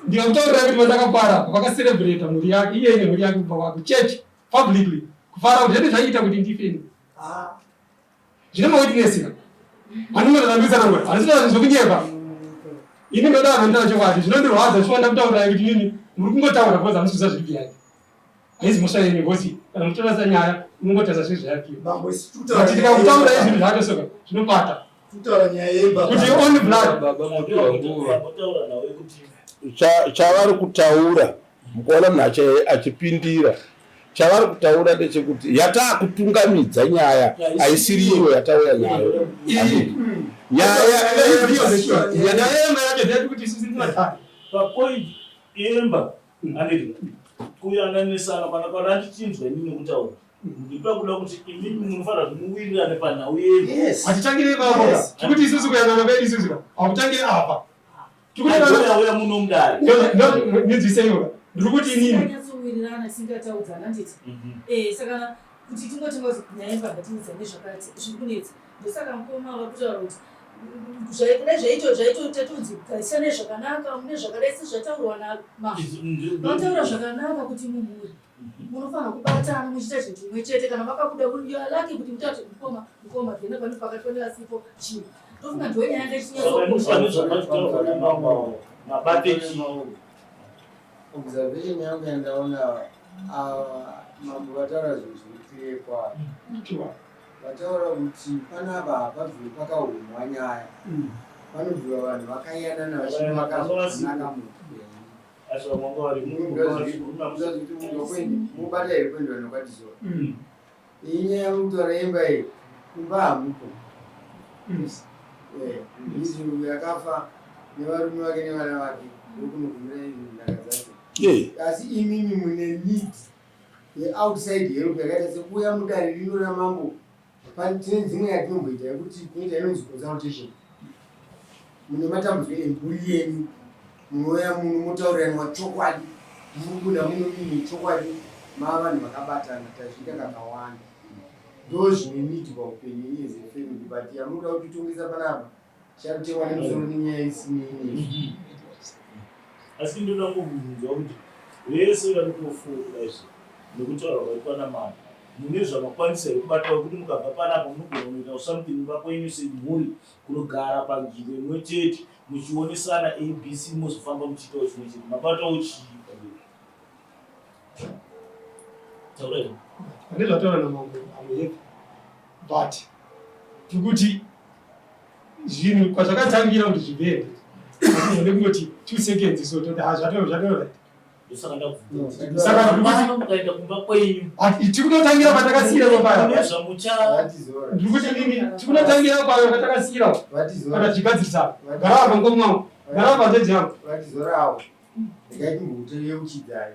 E: Ndikakutaurirai kuti pandakafara vakacelebrata mhuri yake iye nemhuri yake kubva kwake church publicly kufara kuti zvene zvaiita kuti ndife ini.
A: Ah.
E: Zvine mawitness ka. Anongona zvanditsanangura. Handisi kutaura zvokunyepa. Ini ndoda vanhu vanotaura chokwadi. Zvinondirwadza zvichiwanda kutaurirai kuti nini muri kungotaura because hamusi kuziva zviri behind. Haizi mhosva yenyu because kana muchitarisa nyaya munongotarisa zviri zvayapiwa.
A: Mambo isu
E: But tikakutaurirai zvinhu zvacho soka zvinobata.
A: Kutaura nyaya yemba.
E: Kuti only blood.
H: Baba mopiwa nguva.
G: Motaura nawe kuti
C: Chavari kutaura mukuona munhu achipindira chavari kutaura ndechekuti yataakutungamidza nyaya haisiri iyo yatauya nayo nyaya
E: Nyaya yacho ndeyekuti isusu tinataka.
G: Papoint yemba anditi kuyananisana kana kana ndichinzwa inini kutaura ndipakuda kuti imimi munofanira kuti muwirirane panhau yenyu.
A: Yes.
E: Hatitangire ipapo.
A: Yes.
E: Tikuti isusu kuyanana kwedu isusu ka. Hakutangire apa.
G: Auya muno mudare.
E: Ndinzwiseiwo. Ndiri kuti inini
D: Tisinganyatsоwirirana tisingataudzana nditi. Eh saka kuti tingotenga kuti nyaya yemba ngatiudzane zvakati zviri kunetsa. Ndosaka mukoma vari kutaura kuti kudai zvaito zvaito tatonzi garisane zvakanaka mune zvakadai sezvataurwa namambo. Vanotaura zvakanaka kuti mumhuri munofanira kubatana muchiita chinhu chimwe chete kana makabuda you are lucky kuti mutaure kuti mukoma mukoma then pane pakati pane asipo chii. Ndofunga ndiwe nyaya yanga ichinyatsokosha.
G: Pane zvakataurwa namambo mabate chii.
I: Observation yangu yandaona mambo vataura zvinhu zviri clear kwaari. Vataura kuti panapa hapabviwi pakaumwa nyaya. Panobviwa vanhu vakayanana vachinge vakazonaka muupenyu.
G: Asi vamwe vanga vari
I: Munoziva kuti munhu wakwendi mubata here kuendwa nokwatizora. Iyi nyaya yamukutaura yemba iyi kumba hamupo. Izvi yakafa nevarume vake nevana vake ndokunogumira nhaka dzacho. Asi imimi mune need yeoutside help yakaita sekuuya mudare rino ramambo. Tine dzimwe yatinomboita yekuti tinoita inonzi consultation. Mune matambudziko emhuri yenyu munouya muno motauriranwa chokwadi munobuda muno muine chokwadi mava vanhu vakabatana tazviita kakawanda ndo zvine need paupenyu as a family but yamunoda kutitongesa panapa chakutemwa nemusoro nenyaya isinei nesu.
G: Asi ndoda kungobvunzwa kuti vese vari kufoda izvi nekutaura kwaitwa namambo mune zvamakwanisa here kubata wekuti mukabva panapa munogona kunoita something kumba kwenyu semhuri kunogara panzvimbo imwe chete muchionesana abc mozofamba muchiitawo chimwe chete mabatawo chii pamberi taurai.
E: Pane zvataura namambo I'm happy but tikuti zvinhu kwazvakatangira kuti zvibhende hazvigone kungoti 2 seconds so toti ha zvatova zvatova right.
G: Ndosaka ndabvunza.
E: Saka
G: Pano mukaenda kumba kwenyu
E: tikutotangira patakasiyira
G: mune
E: paya.
G: zvamucha
E: Ndiri kuti nini tikutotangira payo patakasiyira kana tichigadzirisa. Gara apa ngomwa wangu. Gara apa hanzvadzi yangu.
I: Vatizorawo regai timboteyeuchidzai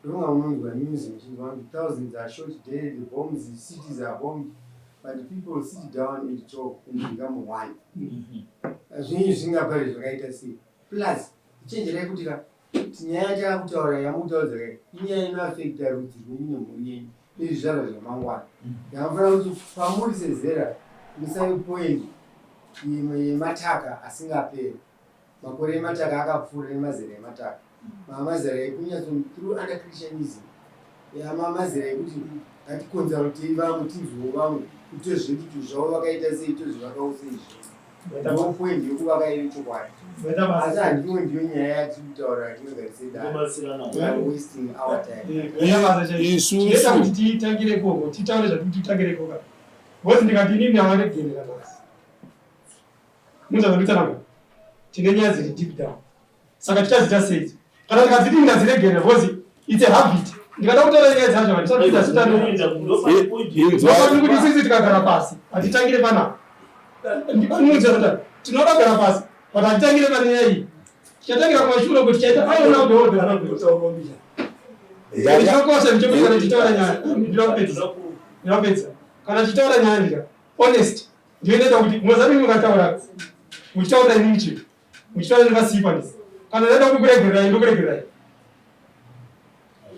I: ndonga unonzwa news muchinzwa kuti thousands are shot dead, the bombs, cities are bombed, but people sit down and talk and become one. Zvinhu zvingapari zvakaita sei? Plus chenjerai kuti ka nyaya yatakutaura yamukutaura kai inyaya inoafekta rudzi rwenyu nemhuri yenyu nezvizvarwa zvamangwana. Yamufanira kuti pamuri sezera musave point yemataka asingaperi. Makore emataka akapfuura nemazera emataka. Mamazera ekunyatso through under Christianism. Mamazera ekuti ngatikonzalutei vamwe tinzwewo vamwe kuti zvedu zvavo vakaita sei tozvivakawo sei zvedu. Ndo point yekuvaka iri chokwadi. Asi handiwo ndiyo nyaya yatiri kutaura yatinogarisedai.
G: Kubatsirana.
I: We are wasting our time.
E: Isusu kuti titangire ikoko titaure zvatiri titangire ikoko. Because ndikati inini ndavaregerera nhasi. Munzwa zvandikutsanangura? Tine nyaya dziri deep down. Saka tichadziita sei? Kana ndikadziti ndikadziregerera because it's a habit. Ndikada kutaura nyaya dzacho handisati ndasitano.
C: Inzwa
E: kuti isisi tikagara pasi hatitangire panapa. Munzwa zvandikutaura? Tinoda kugara pasi but hatitangire pane nyaya iyi. Tichatangira kumashure uko tichaita aona kuti Chinokosha ndechekuti kana tichitaura nyaya ndinopedza. Ndinopedza. Kana tichitaura nyaya ndika honest ndiyo inoita kuti mozambique mukataura muchitaura inini chii muchitaura nevasipa ndisi kana ndaida kuti kuregererai ndokuregererai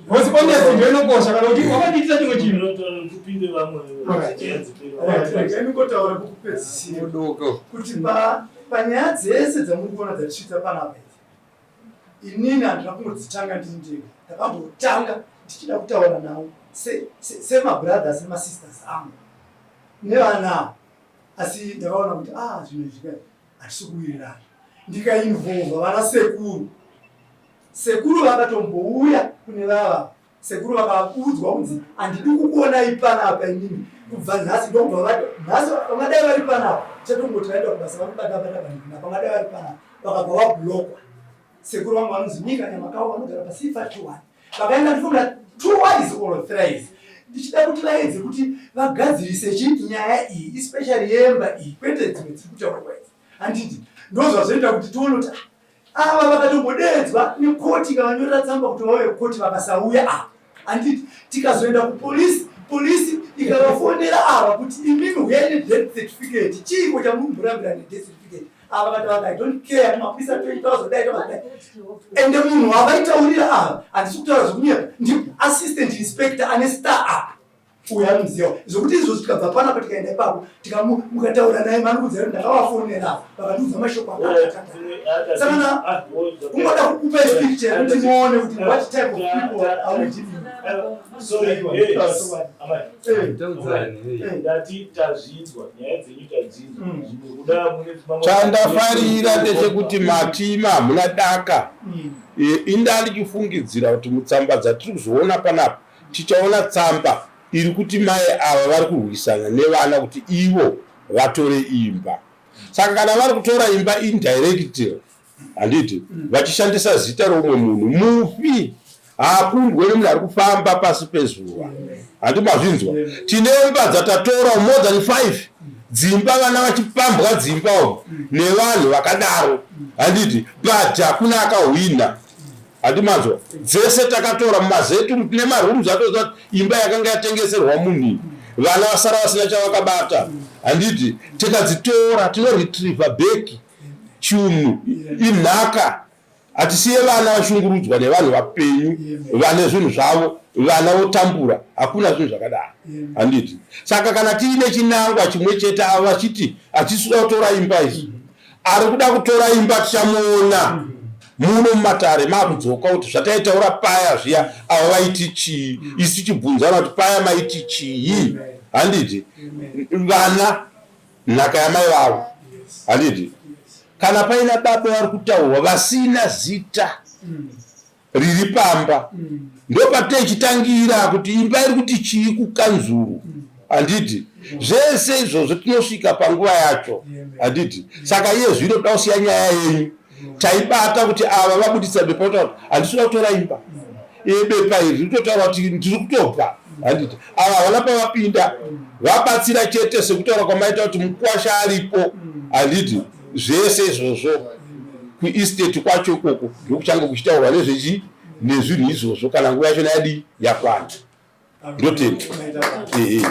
E: because honest ndiyo inokosha kana kuti wakandiitisa chimwe chinhu
G: Kupinde vamwe
E: Alright.
G: nyaya dzipere.
E: Alright.
A: Regai ndingotaura kukupedzisira
H: Mudoko.
A: kuti panyaya dzese dzamuri kuona dzatisvitsa panapa idzi inini handina kungodzitanga ndini ndega ndakambotanga ndichida kutaura navo semabrothers nemasisters angu nevana ava asi ndakaona kuti ah zvinhu izvi kai hatisi kuwirirana. Ndikainvolva vana sekuru. Sekuru vakatombouya kune vava. Sekuru vakaudzwa kunzi handidi kukuonai panapa inini kubva nhasi ndokubva vati nhasi vangadai vari panapa chatongoti vaenda kubasa vanobata bata vanhu vangadai vari panapa vakabva vablokwa. Sekuru vangu vanonzi Nyika Nyamakau vanogara pa C521 vakaenda ndifunga twice or thrice ndichida kuti vaedze kuti vagadzirise chii nyaya iyi especially yemba iyi kwete dzimwe dziri kutaurwa idzi handiti ndozvazoita kuti tione kuti ah, ava vakatombodeedzwa nekoti ikavanyorera tsamba kuti vauye koti vakasauya ava handiti tikazoenda kupolisi polisi ikavafonera ava kuti imimi huyai nedeath certificate chiiko chamuri kumborambira nedeath certificate ava vakati vati i don't care mapurisa 20000 dai tavadai ende munhu wavaitaurira ava handisi kutaura zvekunyepa ndi assistant inspector ane star up uyo anomuziva zvokuti izvozvo tikabva panapa tikaenda ipapo mukataura naye manikuudza kuti ndakavafonera vakandiudza mashoko akati saka na kungoda kukupa picture kuti muone kuti what type of people are we dealing with.
G: Sorry,
A: Aiwa,
G: yes.
A: Amai.
G: Ndati tazvinzwa nyaya dzenyu tadzinzwa zvimwe kuda mune mamwe-
C: Chandafarira ndechekuti matima hamuna daka. Inda ndichifungidzira kuti mutsamba dzatiri kuzoona panapa tichaona tsamba iri kuti mai ava vari kurwisana nevana kuti ivo vatore imba. Saka kana vari kutora imba indirect, handiti vachishandisa zita reumwe munhu mufi, haakundwe nemunhu ari kufamba pasi pezuva. Handi mazvinzwa? Tine imba dzatatora more than five dzimba, vana vachipambwa dzimba umu nevanhu vakadaro, handiti? But hakuna akahwina, handi manzwa? Dzese takatora mumazetu tine marooms atoziva kuti imba yakanga yatengeserwa munhu, vana vasara vasina chavakabata, handiti? Tikadzitora tinoretrieva back chunhu, inhaka. Hatisiye vana vashungurudzwa nevanhu vapenyu vane zvinhu zvavo, vana votambura. Hakuna zvinhu zvakadaro, handiti? Saka kana tiine chinangwa chimwe chete, avo vachiti hatisi kuda kutora imba izvi, ari kuda kutora imba tichamuona muno mumatare maakudzoka kuti zvataitaura paya zviya ava vaiti chii, isu tichibvunzana kuti paya maiti chii, handiti? Vana nhaka yamai vavo, handiti? Kana paina baba vari kutaurwa vasina zita riri pamba, ndopateichitangira kuti imba iri kuti chii kukanzuru, handiti? Zvese izvozvo tinosvika panguva yacho, handiti? Saka iye zvino toda kusiya nyaya yenyu taibata kuti ava vabudisa bepa kutaura kuti handisi kuda kutora imba. Iye bepa iri riri kutotaura kuti ndiri kutobva, handiti? Ava havana pavapinda, vabatsira chete sekutaura kwamaita kuti mukwasha aripo, handiti? Zvese izvozvo kuestate kwacho ikoko ndokuchange kuchitaurwa nezvechi nezvinhu izvozvo kana nguva yacho yadii yakwana. Ndotenda, ehe.